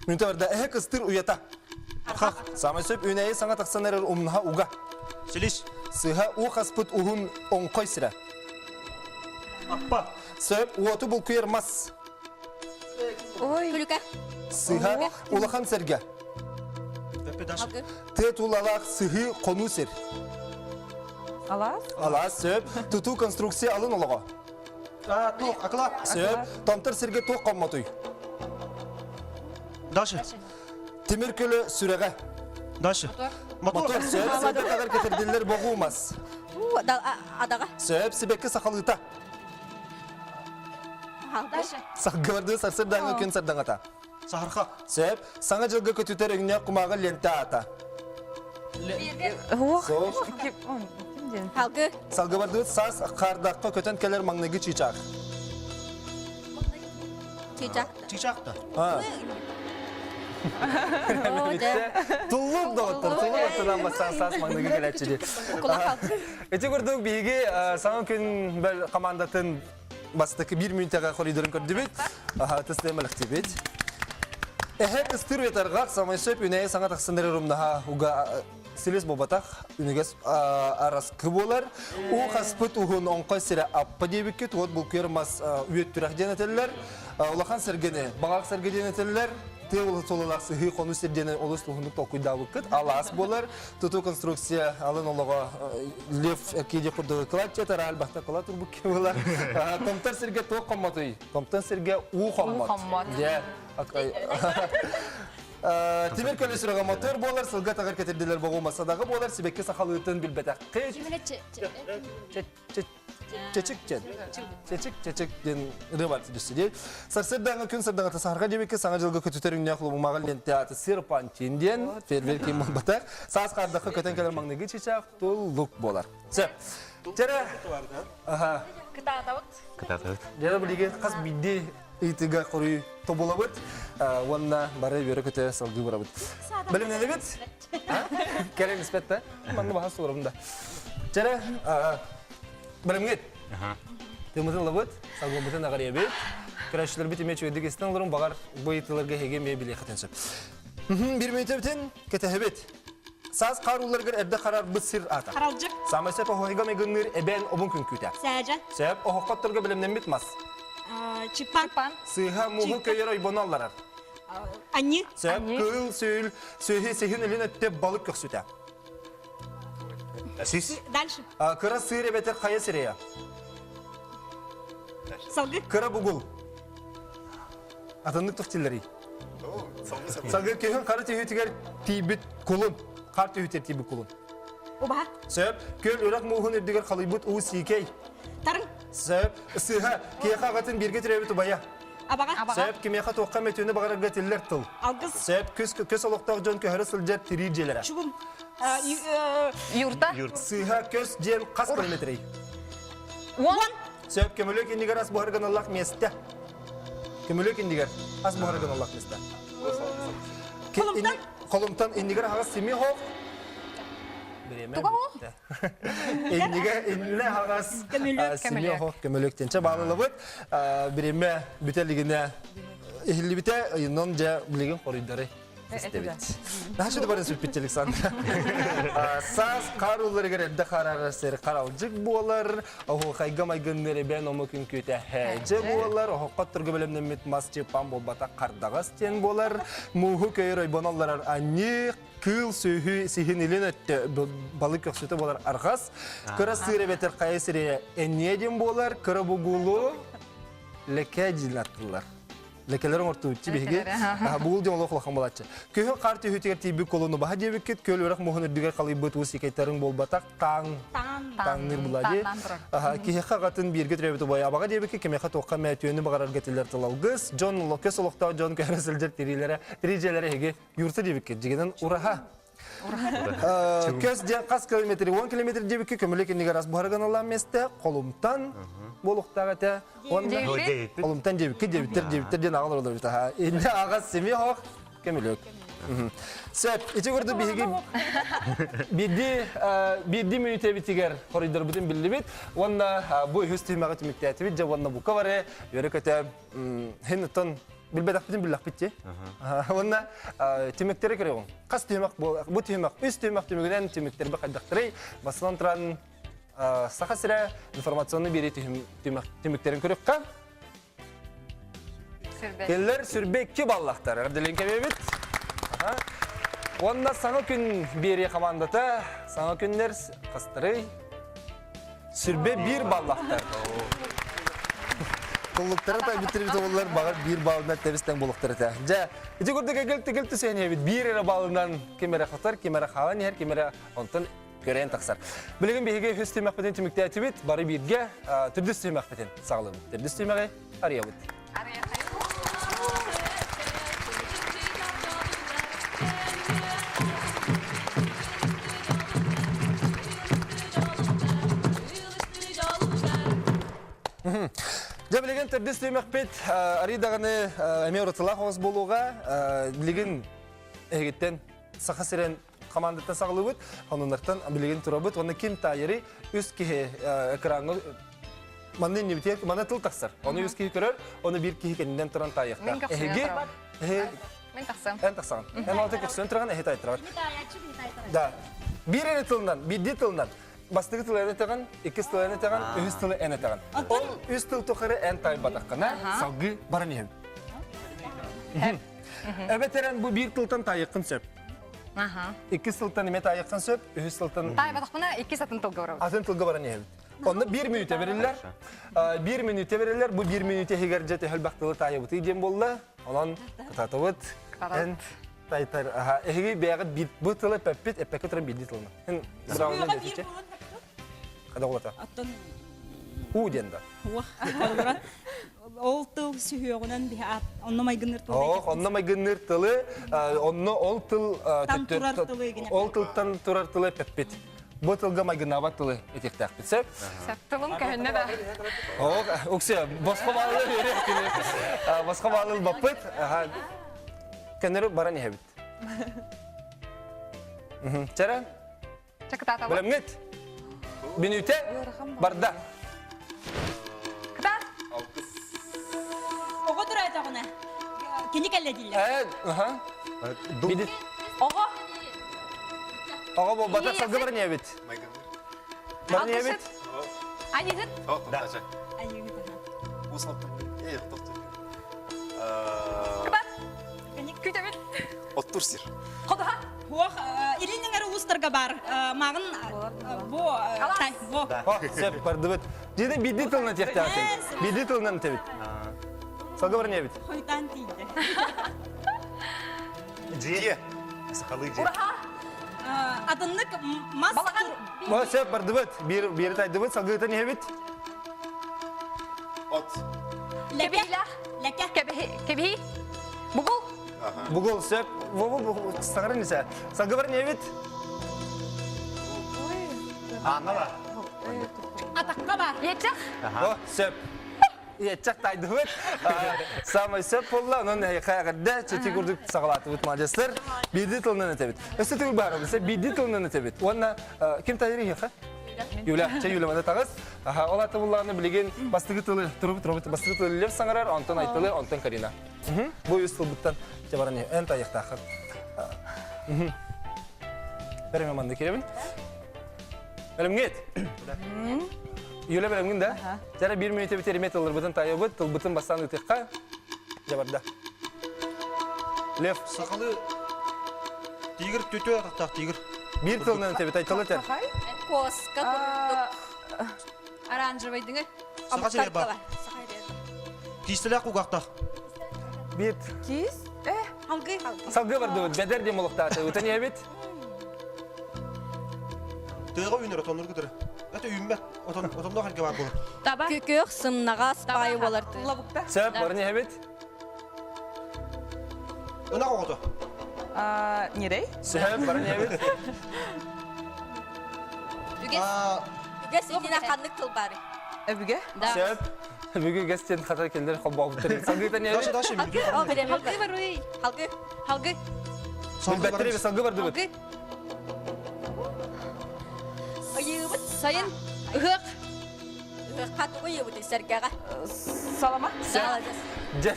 S2: Мүнүүтэ барда эһэ кыстыыр уйата. Хах, самай сөп үүнээйи саҥа тахсан эрэр умнаһа уга.
S6: Силис.
S2: Сыһа уу хаспыт уһун оҥхой сирэ.
S6: Аппа.
S2: Сөп уоту булкуйар мас.
S3: Ой.
S8: Күлүкэ.
S2: Сыһа улахан сэргэ. Тыа тулалаах сыһыы хонуу сир.
S7: Алаас.
S2: Алаас сөп. Тутуу конструкция алын олоҕо.
S4: Туох, акылаат.
S2: Сөп. Томтор сиргэ туох хоммотуй?
S4: Дальше.
S2: Тимир көлө сүрэҕэ.
S4: Дальше.
S2: Мотор. Сөп. Сылга тагар кэтэрдиллэр боҕуу мас.
S8: Адаҕа.
S2: Сөп. Сибэкки сахалыыта. Саргыларды сарсырдааҥы күн сардаҥата.
S4: Саһарха.
S2: Сөп. Саҥа дьылга көтүтэр өҥнөөх кумааҕы лента аата.
S7: Суох.
S8: Халгы.
S2: Салгыбардыбыт саас хаардахха көтөн кэлэр маҥнайгы чыычаах.
S8: Чыычаах.
S4: Чыычаах да.
S2: Туллук доҕоттор, туллук аттынан бассаан саас маҥнайгы кэлээччи дии. Ити курдук биһиги саҥа күн бэл командатын бастакы биир мүнүүтэҕэ хоруйдарын көрдүбүт. Тыстыам элэхтибит. Эһэ кыстыыр уятаргах самай сөп үнэйи саҥа тахсан эрэр умнаһа уга силис буолбатах үнүгэс араскы буолар. Уу хаспыт уһун оҥхой сирэ аппа диэбиккит уот булкуйар мас үөттүрэх диэн этэллэр. Улахан сэргэни баҕах сэргэ диэн этэллэр. Тыа сололаах сыһыы хонуу сир диэн олус уһуннук толкуйдаабыккыт. Алаас буолар. Тутуу конструкция алын олоҕо лев киди курдук кылааччы тараал бахта кыла турбук буолар. Томтор сиргэ туох хоммотуй? Томтон сиргэ уу хоммот. Дьэ. Тимир көлө сүрэҕэ мотор буолар, сылга тагар кэтирдилэр боҕуу масадаҕы буолар, сибэкки сахалыытын билбэтэххит. Чечик диэн. Чечик, чечик диэн ырыа бар түсү дии. Сарсыардааҥы күн сардаҥата саһарга диэбиккэ саҥа дьылга көтүтэр үҥнээх лубумаҕа лиэнтэ ааты серпантин диэн фейерверк ким буолбатах. Саас хаардахха көтөн кэлэр маҥнайгы чычаах туллук буолар. Сөп. Дьэрэ. Аха.
S5: Кытаатабыт.
S6: Кытаатабыт.
S2: Дьэрэ билигин хас биирдии ыйытыыга хоруй тобулабыт уонна бары үөрэ-көтө салгыы барабыт. Бэлэмнэнэбит? Кэлэн испэт да? Манна баха суорум да. Чэрэ, бэлэмҥит? Тымытын ылабыт, салгыммытын аҕарыйабыт. Көрөөччүлэрбит эмиэ үчүгэйдик истэн олорун, баҕар бу ыйытыыларга эһиги эмиэ билиэххитин сөп. Бир мүнүүтэ кэтэһэбит. Саас хаар ууларыгар эрдэ харарбыт сир аата.
S5: Харалдьык.
S2: Саамай сөп оһоһуга майгынныыр эбээн обун күҥкүүтэ.
S5: Сээдьэ.
S2: Сөп оһоххотторго бэлэмнэммит мас.
S5: Чиппан.
S2: Сыыһа мууһу көйөр ойбону алларар.
S5: Аньы.
S2: Сөп кыыл сүүл сүөһү сиһин илин өттө балык көхсүтэ.
S6: Сис.
S5: Дальше.
S2: Кыра сыыр эбэтэр хайа сирэйэ.
S5: Салгы.
S2: Кыра бугул. Атыннык тохтиллэрий. Салгы күһүн хара түһүүтүгэр тиийбит кулун. Хар түһүүтүгэр тиийбит кулун.
S5: Убаһа.
S2: Сөп. Күөл үрэх мууһун үрдүгэр халыйбыт уу сиикэй.
S5: Тарыҥ.
S2: Сөп. Сыыһа. Киэхэ аҕатын бииргэ төрөөбүт убайа.
S5: Абаҕа.
S2: Сөп. Кимиэхэ туохха мөтүөнү баҕарарга этиллэр тыл.
S5: Алгыс.
S2: Сөп. Көс, көс олохтоох дьон көһөрө сылдьар тирии дьиэлэрэ.
S5: Чугун.
S3: Юрта.
S2: Сыыһа көс диэн хас километрий?
S3: Уон.
S2: Сөп. Көмөлөк иннигэр ас буһар гыналлах миэстэ. Көмөлөк иннигэр ас буһар гыналлах миэстэ.
S5: Холумтан.
S2: Холумтан иннигэр аһаҕас сими хоох.
S3: Туга хоох?
S2: Иннигэ иннэ аһаҕас сими хоох көмөлөк тенче баалылыбыт. Бириме бүтэлигинэ иһиллибитэ ыйыннан дьэ билигин хоруйдары истэбит. Наша да барын сүппүт Александр. Саас хаар ууларыгар эрдэ хараарар сир харалдьык буолар, оһуохайга майгынныыр эбээн омук үҥкүүтэ һээдьэ буолар, оһоххо турга бэлэмнэммит мас чыппан буолбатах хардаҕас диэн буолар, мууһу көйөр ойбон алларар анньыы, кыыл сүөһү сиһин илин өттө балык көхсүтэ буолар арҕас, кыра сыыр эбэтэр хайа сирэйэ энниэ диэн буолар, кыра бугулу леке диэн аттылар. Лекелер оҥортууччу биһиги бугул диэн олох улахан буолааччы. Күһүн хаар түһүүтүгэр тиийбит кулуну баһа диэбиккит, күөл үрэх муһун үрдүгэр халыйбыт уус икэйтарыҥ буолбатах, таҥ таҥныыр була дии. Киһиэхэ аҕатын бииргэ төрөөбүт убайа абаҕа диэбиккит, кимиэхэ туохха мөөтүөнү баҕарарга этиллэр тыл алгыс, дьон көс олохтоох дьон көһөрө сылдьар тириилэрэ, тирии дьиэлэрэ эһиги юрта диэбиккит, дьигинэн ураһа. Көс диэн хас километр, 10 километр диэбикки көмүлүк иннигэр ас буһара гыналаан миэстэ, холумтан буолуохтаах этэ. Холумтан диэбикки диэбиттэр диэбиттэр диэн аҕал олорор эбит. Инне аҕас семи хоох көмүлүк. Сөп, ити курдук биһиги биирдии биирдии мүнүүтэбитигэр хоруйдарбытын биллибит уонна бу үһүс түһүмэҕи түмүктээтибит дьэ уонна бука бары үөрэ-көтө хин оттон билбэтэхпитин биллэхпит дии. Уонна түмүктэри көрөҕүҥ. Хас түһүмэх бу түһүмэх үс түһүмэх түмүгүнэн түмүктэрбэ хайдахтарый? Бастатан туран Саха сирэ информационный биэрии түмүктэрин көрүөххэ. Келлер сүрбэ баллахтар. Эрделин кэбиэбит. Уонна саҥа күн биэрии командата саҥа күннэр хастарый Сүрбэ биир баллахтар. Туллуктары тайбыттырбит олар бағыр биир балынан тэбистен болуқтар этэ. Дьэ, ити курдук эгил-тигил түсэниэбит биир эрэ балынан ким эрэ хотор, ким эрэ хаалан иһэр, ким эрэ онтон көрөн тахсар. Билигин биһиги үс түмэхпитин түмүктээтибит, бары бииргэ төрдүс түмэхпитин саҕалыыбыт. Төрдүс түмэҕи арыйабыт. Дьэ билигин төрдүс түмэхпит арый даҕаны эмиэ уратылаах оҕус буолуоҕа. Билигин эһигиттэн Саха сирин командаттан саҕалыыбыт. Онуннартан билигин турабыт. Уонна ким таайарый үс киһи экраҥҥа манна иннибитигэр манна тыл тахсар. Ону үс киһи көрөр, ону биир киһи кэннинэн туран таайыахтаах. Эһиги
S3: Мин тахсам.
S2: Эн тахсаҕын. Эн алты көксүн туран эһи тайтырар. Да. Биир эрэ тылынан, биирдии тылынан. Бастакы тылы эн этэҕин, иккис тылы эн этэҕин, үһүс тылы эн этэҕин. Ол үс тыл тухары эн таайбатаххына, салгыы баран иһэбит. Эбэтэр эн бу биир тылтан таайыаххын сөп. Иккис тылтан эмиэ таайыаххын сөп, үһүс тылтан...
S3: Таайбатахпына иккис атын тылга барабыт.
S2: Атын тылга баран иһэбит. Онно биир мүнүүтэ бериллэр. Биир мүнүүтэ бериллэр. Бу биир мүнүүтэ иһигэр дьэ төһөлбөх тылы таайабытый диэн буолла. Онон кытаатыбыт. Эн тайтар. Эһиги бэйэҕит биир бу тылы эппэппит, эппэккэ туран биирдии тылына. Эн быраҕынан диэтиччэ. Хада олата.
S5: Оттон
S2: У диэн да.
S5: Уох, ол тыл сүһүөҕүнэн биһи аат онно майгынныыр тылы
S2: Ох, онно майгынныыр тылы, онно ол тыл
S5: турар тылы
S2: ол тылтан турар тылы эппэппит. Бу тылга майгыннаабат тылы этиэхтээхпит, сөп?
S3: Сөп тылым көһүннэ да.
S2: Ох, уксия, босхо баалы үөрэх Босхо баалы ылбаппыт. Көннөрү баран иһэбит. Чэрэ?
S3: Чакытаатабыт.
S2: Бэлэмҥит? Бүнүүтэ барда.
S3: Кытаат.
S5: Оҕо тураатаҕына кини кэллэ дииллэр.
S2: Э, аха.
S3: Оҕо.
S2: Оҕо буолбата сылгы бар небит. Бар небит.
S3: Айыгыт.
S6: Да.
S3: Кыбат. Күтөбүт.
S6: Оттур сир.
S3: Ходуха.
S5: Хуох илин эҥэр улуустарга бар мағын бу бу.
S2: Сөп бардыбыт. Дьиде бидди тылынан тиэхтээхтин. Бидди тылынан тебит. Сылгы бар небит.
S5: Хойтан тиийдэ.
S6: Дьиэ. Сахалыы дьиэ.
S3: Ураха.
S5: Атыннык мас
S2: Бу сөп бардыбыт. Биир биир тайдыбыт, салгыытын иһэбит.
S6: От.
S5: Лэкэ.
S3: Лэкэ. Кэбиһи. Кэбиһи. Бугул.
S2: Бугул сөп. Бу бу саҥарын исэ. Салгы бар небит.
S6: Анна
S5: Атакка бар.
S3: Иэтчэх.
S2: О, сөп. Иэтчэх тайдыбыт. Самай сөп болла, онон эһиэхэ чэти курдук саҕалаатыбыт маладьыастар. Биирдии тылынан этэбит. Өссө төгүл баар өссө биирдии тылынан этэбит. Уонна ким тайыр иһиэхэ? Юля, чэ Юля маны таҕыс. Аха, ол аты буллаҕына билигин бастыгы тылы турубут турубут бастыгы тылы Лев саҥарар, онтон Айтылы, онтон Карина. Бу үс тылбыттан чэ баран эн тайыахтааххын. Бэрэме манны кирэбин. Бэлэмҥит? Юля бэлэмҥин да? Дьара биир мүнүүтэ бүтэримэ тылларбытын таайабыт, тылбытын бастаан ытыахха. Дьэ барда. Лев.
S4: Сахалы тигр түтө атахтаах тигр.
S2: Биир тылынан этэбит, айтылы этэр.
S8: Коска курдук.
S9: Оранжевайдыңы.
S4: Саха сирэ бар. Киистэлээх кугахтах.
S2: Биир.
S7: Киис? Э.
S5: Алгы.
S2: Салгы бардыбыт, бэдэр диэн молохтааты. Утан иһэбит.
S4: Тыаҕа үүнэр отоннору кытары. Это үүммэт. Отон отонноох эргэ баар буолар.
S9: Таба.
S8: Күөх сымнаҕас паайы болар.
S7: Лабыкта.
S2: Сөп, барын иһэбит.
S4: Ынах оҕото.
S7: Нирей.
S2: Сөп, барын иһэбит.
S8: Үгэс. Үгэс иннинэ ханнык тыл бары?
S7: Өбүгэ.
S2: Сөп. Өбүгэ үгэс диэн хата кинилэр холбообуттар. Салгыытан иһэбит.
S4: Даша, Даша,
S8: Халгы
S9: баруй.
S8: Халгы.
S9: Халгы.
S2: Билбэттэр салгы бардыбыт.
S9: Халгы.
S8: Ыйыыбыт.
S9: Сайын. Ыһыах.
S8: Ыһыахха тугу ыйыыбыт сэргэҕэ?
S7: Салама.
S2: Дьэ,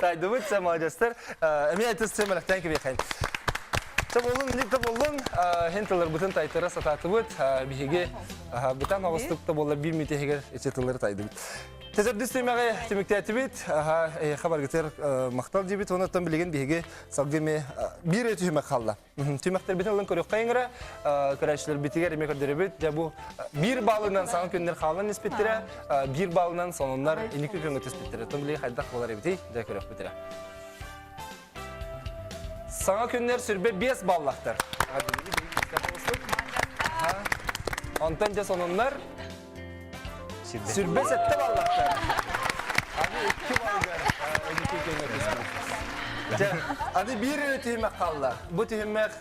S2: тайдыбыт, сэ маладьастар. Эмиэ айтыс сэмэлэхтэн кибиэхэйин. Чэ боллун, инник да боллун, хин тылларбытын тайтара сатаатыбыт. Биһиги бытан оҕустук да буолла биир мүтиһигэр ичи тыллары тайдыбыт. Тэзэрдис түмэҕи түмүктээтибит. Эһиэхэ баргытыр махтал диэбит. Онуттан билигин биһиги салгыы эмиэ биир түһүмэх хаалла. Түмэхтэрбитин ылан көрүөххэ ыҥыра, көрөөччүлэрбитигэр эмиэ көрдөрөбүт. Дьэ бу биир баалынан саҥа күннэр хаалан испиттэрэ, биир баалынан сонуннар инники күҥҥэ түспүттэрэ. Тон билигин хайдах буолар эбитий? Дьэ көрүөхпүт эрэ. Саҥа күннэр сүрбэ биэс баллахтар. Онтон дьэ сонуннар сүрбэ сэттэ баллахтар. Аны икки баллар инники күҥҥэ түспүт. Дьэ, аны биир эрэ түһүмэх хаалла. Бу түһүмэх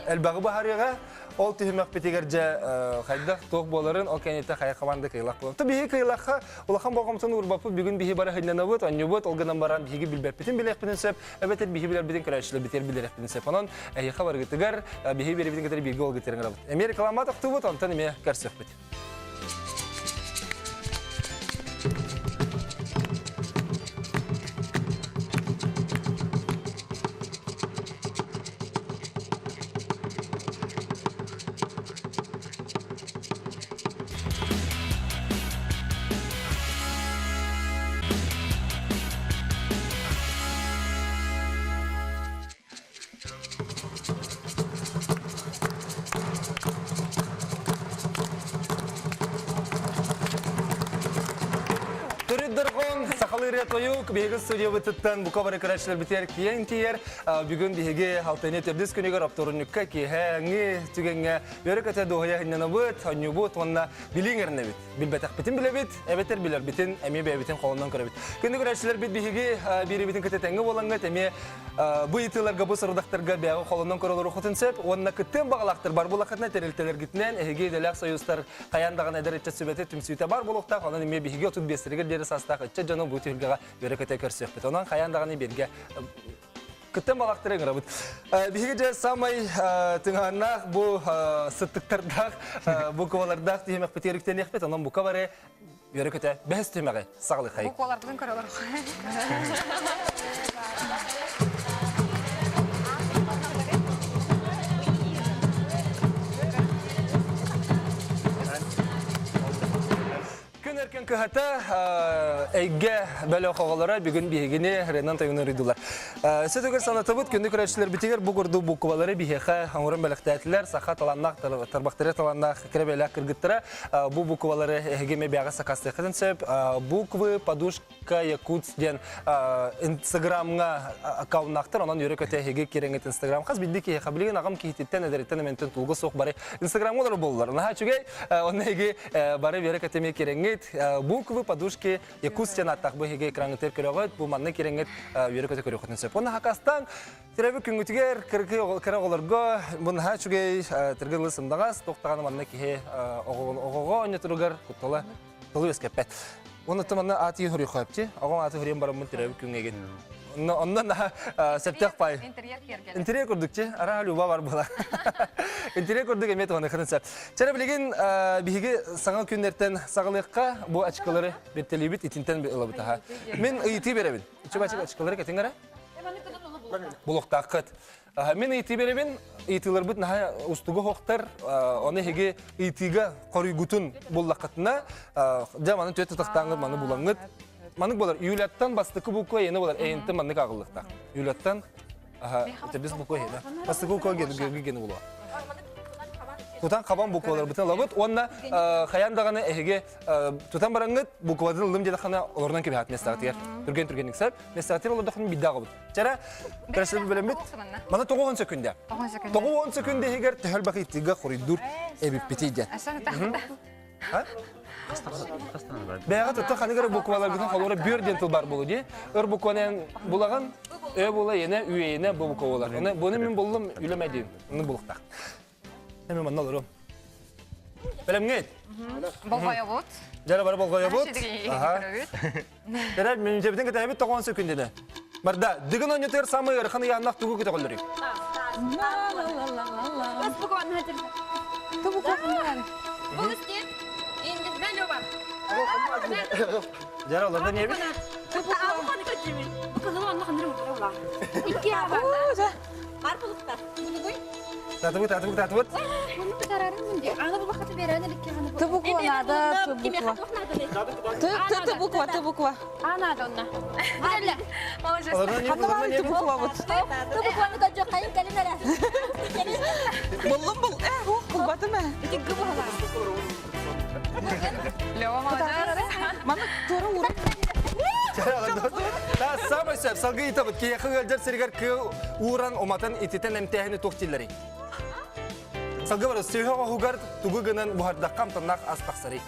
S2: элбэҕи баһарыаҕа. Ол түһүмэхпитигэр дьэ хайдах туох буоларын, ол кэнниттэн хайа команда кыайлах буолар. То биһи кыайлахха улахан болҕомтону уурбаппыт, бүгүн биһи бары хыннанабыт, онньубут, ол гынан баран биһиги билбэппитин билиэхпитин сөп, эбэтэр биһи билэрбитин көрөөччүлэрбитигэр билэрэхпитин сөп. Онон эһиэхэ барыгытыгар биһи биэрибитин кытары бииргэ олгытырын ырабыт. Эмиэ реклама тохтуубут, онтон эмиэ көрсүөхпүт. Төрүт дорҕоон сахалыы ырыа тойук биһиги студиябытыттан бука бары көрөөччүлэрбитигэр киэҥ тиийэр. Бүгүн биһиги алтынньы төрдүс күнүгэр оптуорунньукка киэһээҥҥи түгэҥҥэ үөрэ-көтө дуоһуйа сынньанабыт, онньуубут уонна билии иҥэринэбит. Билбэтэхпитин билэбит, эбэтэр билэрбитин эмиэ бэйэбитин холонон көрөбүт. Күндү көрөөччүлэрбит биһиги биирибитин кытта тэҥҥэ буолаҥҥыт эмиэ Бу ыйытыыларга, бу сорудахтарга бэйэҕэ холонон көрөлөр сөп уонна кыттыан баҕалаахтар бар буолаххытына тэрилтэлэргитинэн эһиги идэлээх союзтар хайаан даҕаны эдэр ыччат сүбэтэ түмсүүтэ бар буолуохтаах. Онон эмиэ биһиги 35-тэригэр диэри саастаах ыччат дьону бу түһүлгэҕэ үөрэ-көтө көрсүөхпүт. Онон хайаан даҕаны бииргэ кыттан балаахтары ыҥырабыт. Биһиги дьэ самай тыҥааннаах бу сыттыктардаах буквалардаах түһүмэхпитигэр үктэниэхпит. Онон бука бары үөрэ-көтө бэһис түһүмэҕи саҕалыхай.
S3: Букваларбытын көрөлөр.
S2: кыһата эйгэ бөлөх оҕолоро бүгүн биһигини Ренан тойуну ыйдылар. Сөтөгөр санатыбыт күндү көрөөччүлэрбитигэр бу курдук буквалары биһиэхэ оҥорон бэлэхтээтилэр. Саха талааннаах, тарбахтары талааннаах кэрэ кыргыттара бу буквалары эһиги эмиэ сакаастыаххытын сөп. Буквы подушка Якутск диэн инстаграмҥа аккауннаахтар, онон үөрэ-көтө эһиги кирэҥҥит инстаграм хас биирдии киһиэхэ билигин аҕам киһититтэн эдэриттэн эмэнтэн тулга суох бары инстаграмҥа олорор буоллар. Наһаа үчүгэй, онно эһиги бары үөрэ-көтө эмиэ кирэҥҥит буквы подушки Якутск диэн ааттаах бу эһиги экраҥҥытыгар көрөҕүт, бу манна кирэҥҥит үөрэ-көтө көрүөххүтүн сөп. Уонна хакастаан Төрөөбүт күҥҥүтүгэр кыра оҕолорго бу наһаа үчүгэй тыргылы сымнаҕас, туох даҕаны манна киһи оҕоҕо оонньотуругар куттала тылы үөскэппэт. Уонна манна ааты хоруйхоопчи, оҕом ааты хоруйан бараммын төрөөбүт күҥҥэгин. Онно наһаа сөптөөх пай.
S3: Интерьер киэргэл.
S2: Интерьер курдук чи, араа Люба бар була. Интерьер курдук эмиэ туһаны сөп. Чэрэ билигин биһиги саҥа күннэртэн саҕалыахха бу ачкалары биртэлиибит итинтэн ылабыт аха. Мин ыйытыы беребин. Ичи ачкалары кэтиҥ эрэ. Булуохтааххыт. Мин ыйытыы беребин, ыйытыыларбыт наһаа устугу хоқтар, оны эһиги ыйытыыга хоруйгутун буллаххытына, дьэ маны түөт тутахтааҥҥыт маны булаҥҥыт. Манык болар, Юляттан бастакы буква эйэни болар, эйэнтэн маннык ааҕыллыахтаах. Юляттан, төрдүс буква эйэнэ. Бастакы буква гени булуо. Тутан хабан букваларбытын ылабыт уонна хайаан даҕаны эһиги тутан бараҥҥыт букватын ыллым диэтэххинэ олорунан кэбиһэт миэстэҕитигэр. Түргэн түргэнник сөп. Миэстэҕитигэр олордоххуна биирдэ аҕабыт. Чэрэ, көрсөбү бэлэммит. Мана 90 секүндэ. 90 секүндэ иһигэр төһөл бакыйтыга хоруйдуур эбиппитий диэн. Бэйэҕэ тутта ханнык эрэ букваларгытын холура бүөр диэн тыл бар буолу дии. Өр букванан булаган, ö була, ене, үене бу буква болар. Оны буну мин буллум үлөмэ диин. Оны булуктак. Эми манна олорум. Бэлэмҥит?
S3: Болҕойобут.
S2: Дьара бары болҕойобут. Аха. Дьара мүнчэбитин кэтэһэбит тоҕон сөкүндүнэ. Барда, дыгын оонньотугар самый ыарахан ыйааннах тугу көтөҕөллөрүй? Дьара олордон ийэбит. Татыбыт, татыбыт, татыбыт.
S7: Ты буква надо, ты буква. Ты, ты, ты буква, ты буква.
S9: А надо онна.
S7: Ханна баар ты буква вот.
S8: Ты букваны көрдө хайын кэлин эрэ.
S7: Буллум бул, э, ух, булбатым э.
S3: Лева молодец.
S7: Маны тура ура.
S2: Та самый сөп, салгыы ыйтабыт. Киһиэхэ ыалдьар сиригэр кыыл ууран, уматан, ититэн эмтээһини туох дииллэрий? Салгыы барыс, сүһүөх оһугар тугу гынан буһардахха амтаннаах ас тахсарый?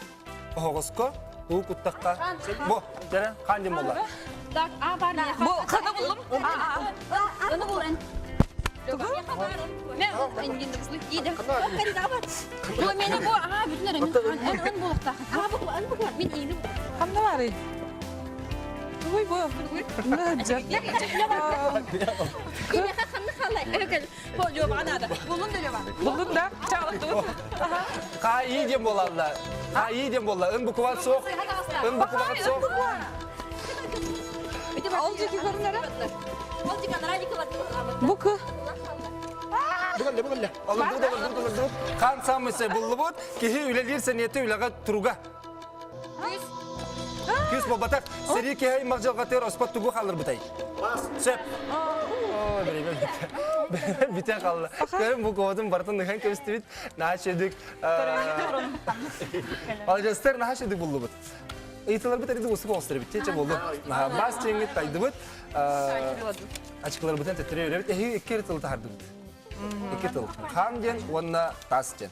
S2: Оһоҕоско, уу куттахха. Бу, дьэрэ, хаан диэн буолла.
S9: Так, а бар
S7: Бу хана буллум.
S9: Оны булан.
S7: Тугу?
S9: Бу мени бу аа бүтүн эрэ эн эн булуктаах. Аа бу эн бу мин иини.
S7: Ханна барый? Тугуй бу? Нажа.
S9: Кимиэхэ ханна халай?
S5: Бу Лёваҕа наада. Буллун да Лёва.
S7: Буллун да? Чаалаттыбыт.
S2: Хаайыы диэн буолалла. Хаайыы диэн буолла. Ын букват суох. Ын букват суох.
S7: Ол жеке көрүнэрэ?
S8: Ол жеке
S7: Бу кы.
S6: Бүгүн бүгүн
S2: Олордубут, олордубут, олордубут. Хаан самысы буллубут. Киһи үлэлиир сэниэтэ үлэҕэ туруга. Күс буолбатах. Сэрии киһи магдьалҕатыгар оспот тугу хаалларбытай? Сөп. Бүтэн хаалла. Көрүн бу куотун барытын ыһан кэбистибит. Наһаа үчүгдүк. Маладьыастар наһаа үчүгдүк буллубут. Ыйытыларбыт эрдэ устук оҕустар эбит. Чэ болду. Наһаа бас чиҥҥит тайдыбыт. Ачыкыларбытын төттөрү өрөбүт. Эһиги икки эрэ тылы таһардыбыт. Икки тыл. Хаан диэн уонна таас диэн.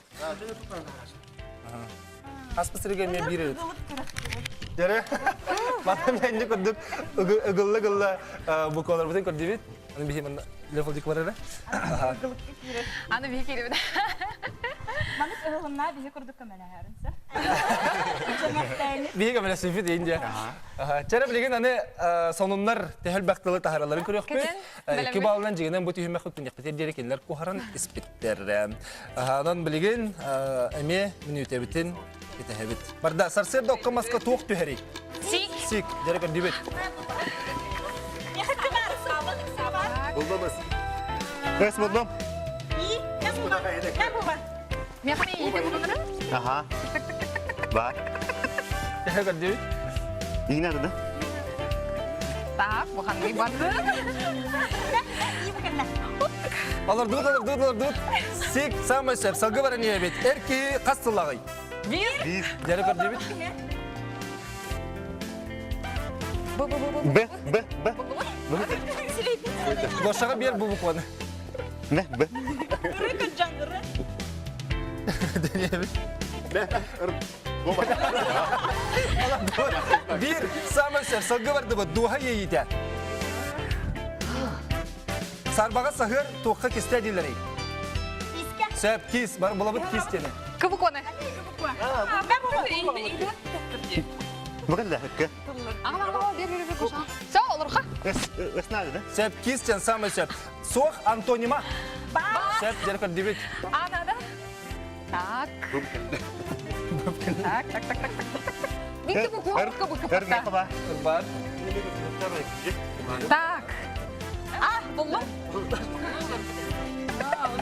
S2: Аспыт сиргэ эмиэ биир эбит. Дьэрэ, маны мэнни курдук ыгылла-ыгылла букваларбытын көрдүбүт. Аны биһи манна Лев бар эрэ.
S3: Аны биһи киирибит.
S5: Манык ыһылыннаа биһи курдук көмөлөһөрүн сө.
S2: Биһи көмөлөсүпүт иин дьэ. Чэрэ билигин аны сонуннар төһөл бактылы таһараларын көрүөхпүт. Икки балынан дьигинэн бу түһүмэххэ күннэхпитер диэри кинилэр куһаран испиттэр. Онон билигин эмиэ мүнүүтэбитин кэтэһэбит. Барда сарсыарда окко маска туох түһэрий?
S3: Сик.
S2: Сик. Дьэрэ көрдүбүт.
S6: Булдум. Эс булдум.
S3: Механи иити булунары?
S6: Аха. Бар.
S2: Төһө көрдүбүт?
S6: Иинэ да?
S3: Так, бу ханный барды?
S2: Олордубут, олордубут, олордубут. Сик самый сөп. Салгы баран иһэбит. Эр киһи хас сыллаҕый?
S3: Биир.
S6: Биир.
S2: Дьэрэ көрдүбүт.
S3: Бу бу бу бу.
S6: Б, Б, Б.
S2: Гошаҕа биэр бу букваны.
S6: Б, Б.
S2: Дениэбит.
S6: Б, Р.
S2: Биир самый сөп. Салгы бардыбыт. Дуоха иэйиитэ. Сарбаҕа саһыар туохха кистэ дииллэрий? Сөп, кис. Бар булабыт кис диэни.
S3: Кыбыконы.
S6: Бу кэллэ, к.
S3: Все, олорха.
S6: С надо, да?
S2: Сөп, кис диэн самый сөп. Суох антонима. Сөп, дьэр көрдүбүт.
S3: А, надо. Так. Так, так, так, так, так, так. Бинти буква, буква, буква.
S2: Бар.
S3: Так. А, буллум.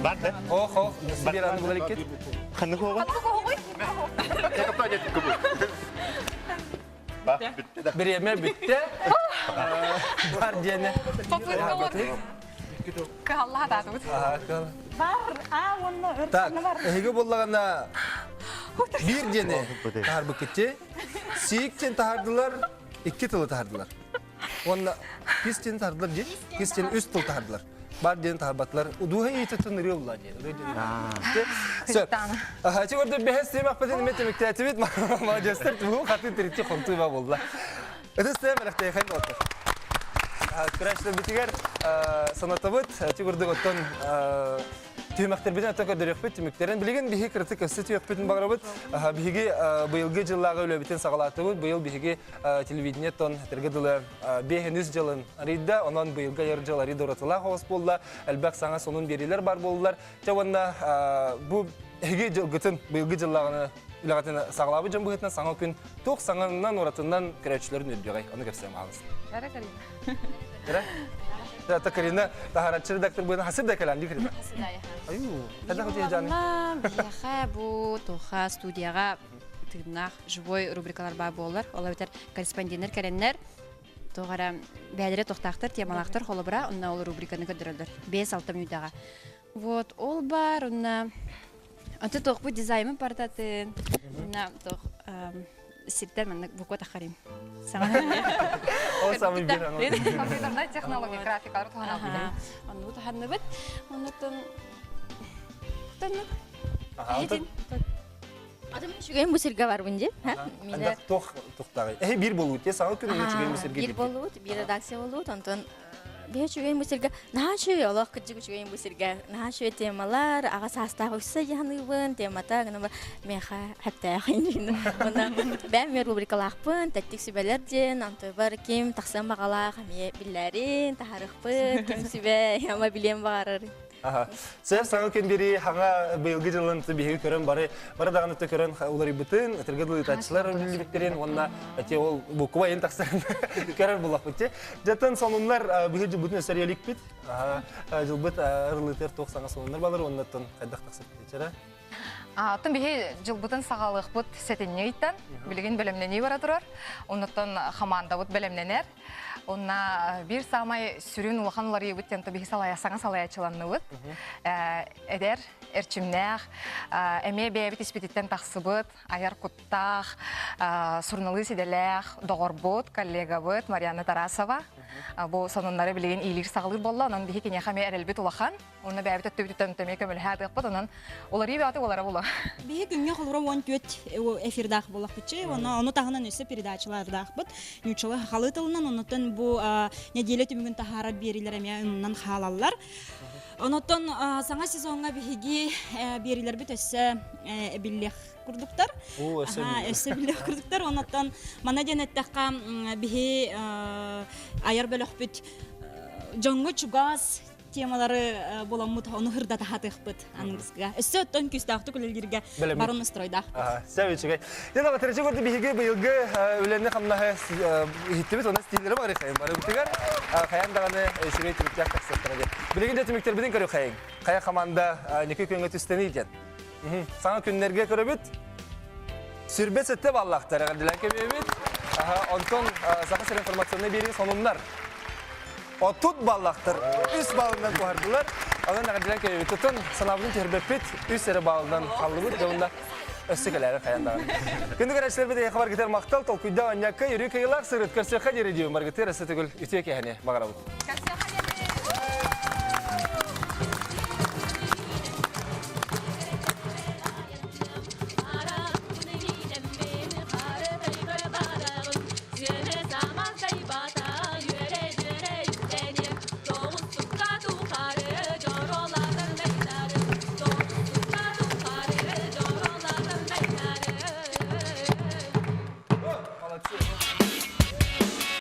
S6: Бар да?
S2: Ох, ох, сибир аны булар икет.
S6: Ханнык оҕо?
S3: Ханнык оҕоҕуй?
S2: Бириэмэ бүттэ. Бар диэни.
S3: Попытка вот. Кыһалла хатаатыбыт.
S5: Бар, а, онно өр
S2: Так, эһиги буллагана биир диэни таһарбыккытти. Сиик диэн таһардылар, икки тылы таһардылар. Уонна кис диэн таһардылар дии. Кис диэн үс тыл таһардылар. Бар диэн таһарбатылар. Удууһа иитэтин ырыа улла диэн. Сөп. Ачы көрдө бэһэс тиэмэхпитин эмэ түмүктээтибит. Молодецтар тугу хаты тиритти хонтуйба болла. Ытыс тыа мэлэхтэйхэн болтор. Күрәшлер битигер санатабыт. Ачы көрдө оттон түһүмэхтэрбитин ата көрдөрүөхпүт түмүктэрин. Билигин биһи кырытык өссө түһүөхпүтүн баҕарабыт. Биһиги быйылгы дьыллааҕы үлэбитин саҕалаатыбыт. Быйыл биһиги телевидение тон этэргэ дылы биэһин үс дьылын арыйда. Онон быйылгы айар дьыл арыйда уратылаах оҕус буолла. Элбэх саҥа сонун биэриилэр бар буоллулар. Чэ уонна бу эһиги дьылгытын быйылгы дьыллааҕыны үлэҕитин саҕалаабыт дьон быһыытынан саҥа күн туох саҥанан уратынан көрөөччүлэрин үрдүөҕэй. Ону кэпсээн хаалыс.
S7: Бара Карина.
S2: Бара? Это Карина таһараччы редактор быһыытынан хасыр да кэлэн дии Карина. Аю, когда хотите жаны?
S9: Биһиэхэ бу туха студияҕа тыыннаах живой рубрикалар баар буолар. Ол эбэтэр корреспонденттэр кэлэннэр туох эрэ бэйэлэрэ тохтаахтар, темалаахтар холобура, онно ол рубриканы көрдөрөллөр. 5-6 мүнүүтэҕэ. Вот, ол бар, онно Аты туох бу дизаймын партатын, онно туох сирдэр маннык буква тахарим.
S2: Ол самый бир
S3: Компьютерная технология, графикалар туһанабыт.
S9: Онну туһанныбыт. Оннуттан Тоннук.
S8: Атым үчүгэйин бу сиргэ барбын дии.
S2: Анда тох тохтагы. Эһи бир болуут, те саҥа күн үчүгэйин бу сиргэ.
S8: Бир болуут, бир редакция болуут, онтон биһи үчүгэйин бу сиргэ наһаа үчүгэй олох кырдьык үчүгэйин бу сиргэ наһаа үчүгэй темалар аҕа саастаах үксэ дьаһаныыбын темата гына миэхэ хэптээх уонна бэйэм эмиэ рубрикалаахпын тэттик сүбэлэр диэн онтуйбар ким тахсыан баҕалаах эмиэ биллээрин таһаарыахпын ким сүбэ ама билиэн баҕарар
S2: Сөп саҥа күн бири хаҥа быйылгы дьылын биһиги көрөн бары бары даҕаны көрөн уларыйбытын, ытырга дылытааччылар өлүллүбүттэрин уонна эти ол буква ен тахсан көрөр буллахпыт. Жатын сонуннар биһи жылбытын өсөр еликпит. Жылбыт ырылытыр туох саҥа сонуннар балар оннаттан хайдах тахсар чара.
S3: Атын биһи жылбытын саҕалыахпыт сэтинньи ыйтан билигин бэлэмнэнии бара турар. Оннуттан хамаандабыт бэлэмнэнэр. Онна биир саамай сүрүн улахан уларыйыбыт диэн биһи салайа саҥа салайааччыланныбыт. Эдэр, эрчимнээх, эмиэ бэйэбит испититтэн тахсыбыт, айар куттаах, суруналыыс идэлээх доҕорбут, коллегабыт Марианна Тарасова. Бу сонуннары билигин иилиир-саҕалыыр буолла, онон биһи киниэхэ эмиэ эрэлбит улахан. Онно бэйэбит өттүбүтүттэн эмиэ көмөлөһө атыахпыт, онон уларыы бөҕөтө буолара буолуо.
S5: Биһи күҥҥэ холура 14 эфирдаах буоллахпытчы, онно ону таһынан өссө передачалардаахпыт. Ньуччалыы сахалыы тылынан, оннуттан бу неделя түмүгүн таһаарар биэриилэр эмиэ оннунан хаалаллар. Онотон саҥа сезоҥҥа биһиги биэриилэрбит өссө эбиллиэх курдуктар. Өссө биллиэх курдуктар. Оннуттан манна диэн эттэххэ, биһи айар бөлөхпүт дьоҥҥо чугас темалары буламмыт ону хырдата хатыахпыт аныгыскыга. Өссө оттон күүстээхтик үлэлииргэ барын настройдаахпыт.
S2: Сөп үчүгэй. Дьэ, батырычы көрдү биһиги быйылгы үлэни хамнаһы иһиттибит, онон стилleri бары хайын бары бутыгар хайан даҕаны үчүгэй түмүктээх тахсыахтара диэн. Билигин дьэ түмүктэрбитин көрү хайын. Хайа команда ньүкү күҥҥэ түстэний диэн. Саҥа күннэргэ көрөбүт. Сүрбэ сетте баллахтар эҕэрдэлээн кэбиэбит. Онтон Саха сирин информационнай биэрии сонуннар. 30 баллахтар үс баллынан куһардылар. Онон эҕэрдэлээн кэбиэбит. Тутун санаабытын түһэрбэппит. Үс эрэ баллынан халлыбыт. Дьонна өссө кэлээри хайан даҕаны. Күндү көрөөччүлэрбит эйиэхэ баргытар махтал толкуйда онньакка өрүү кыйылаах сырыт көрсүөххэ диэри диэн баргытыр өссө төгүл үтүө киэһэни баҕарабыт.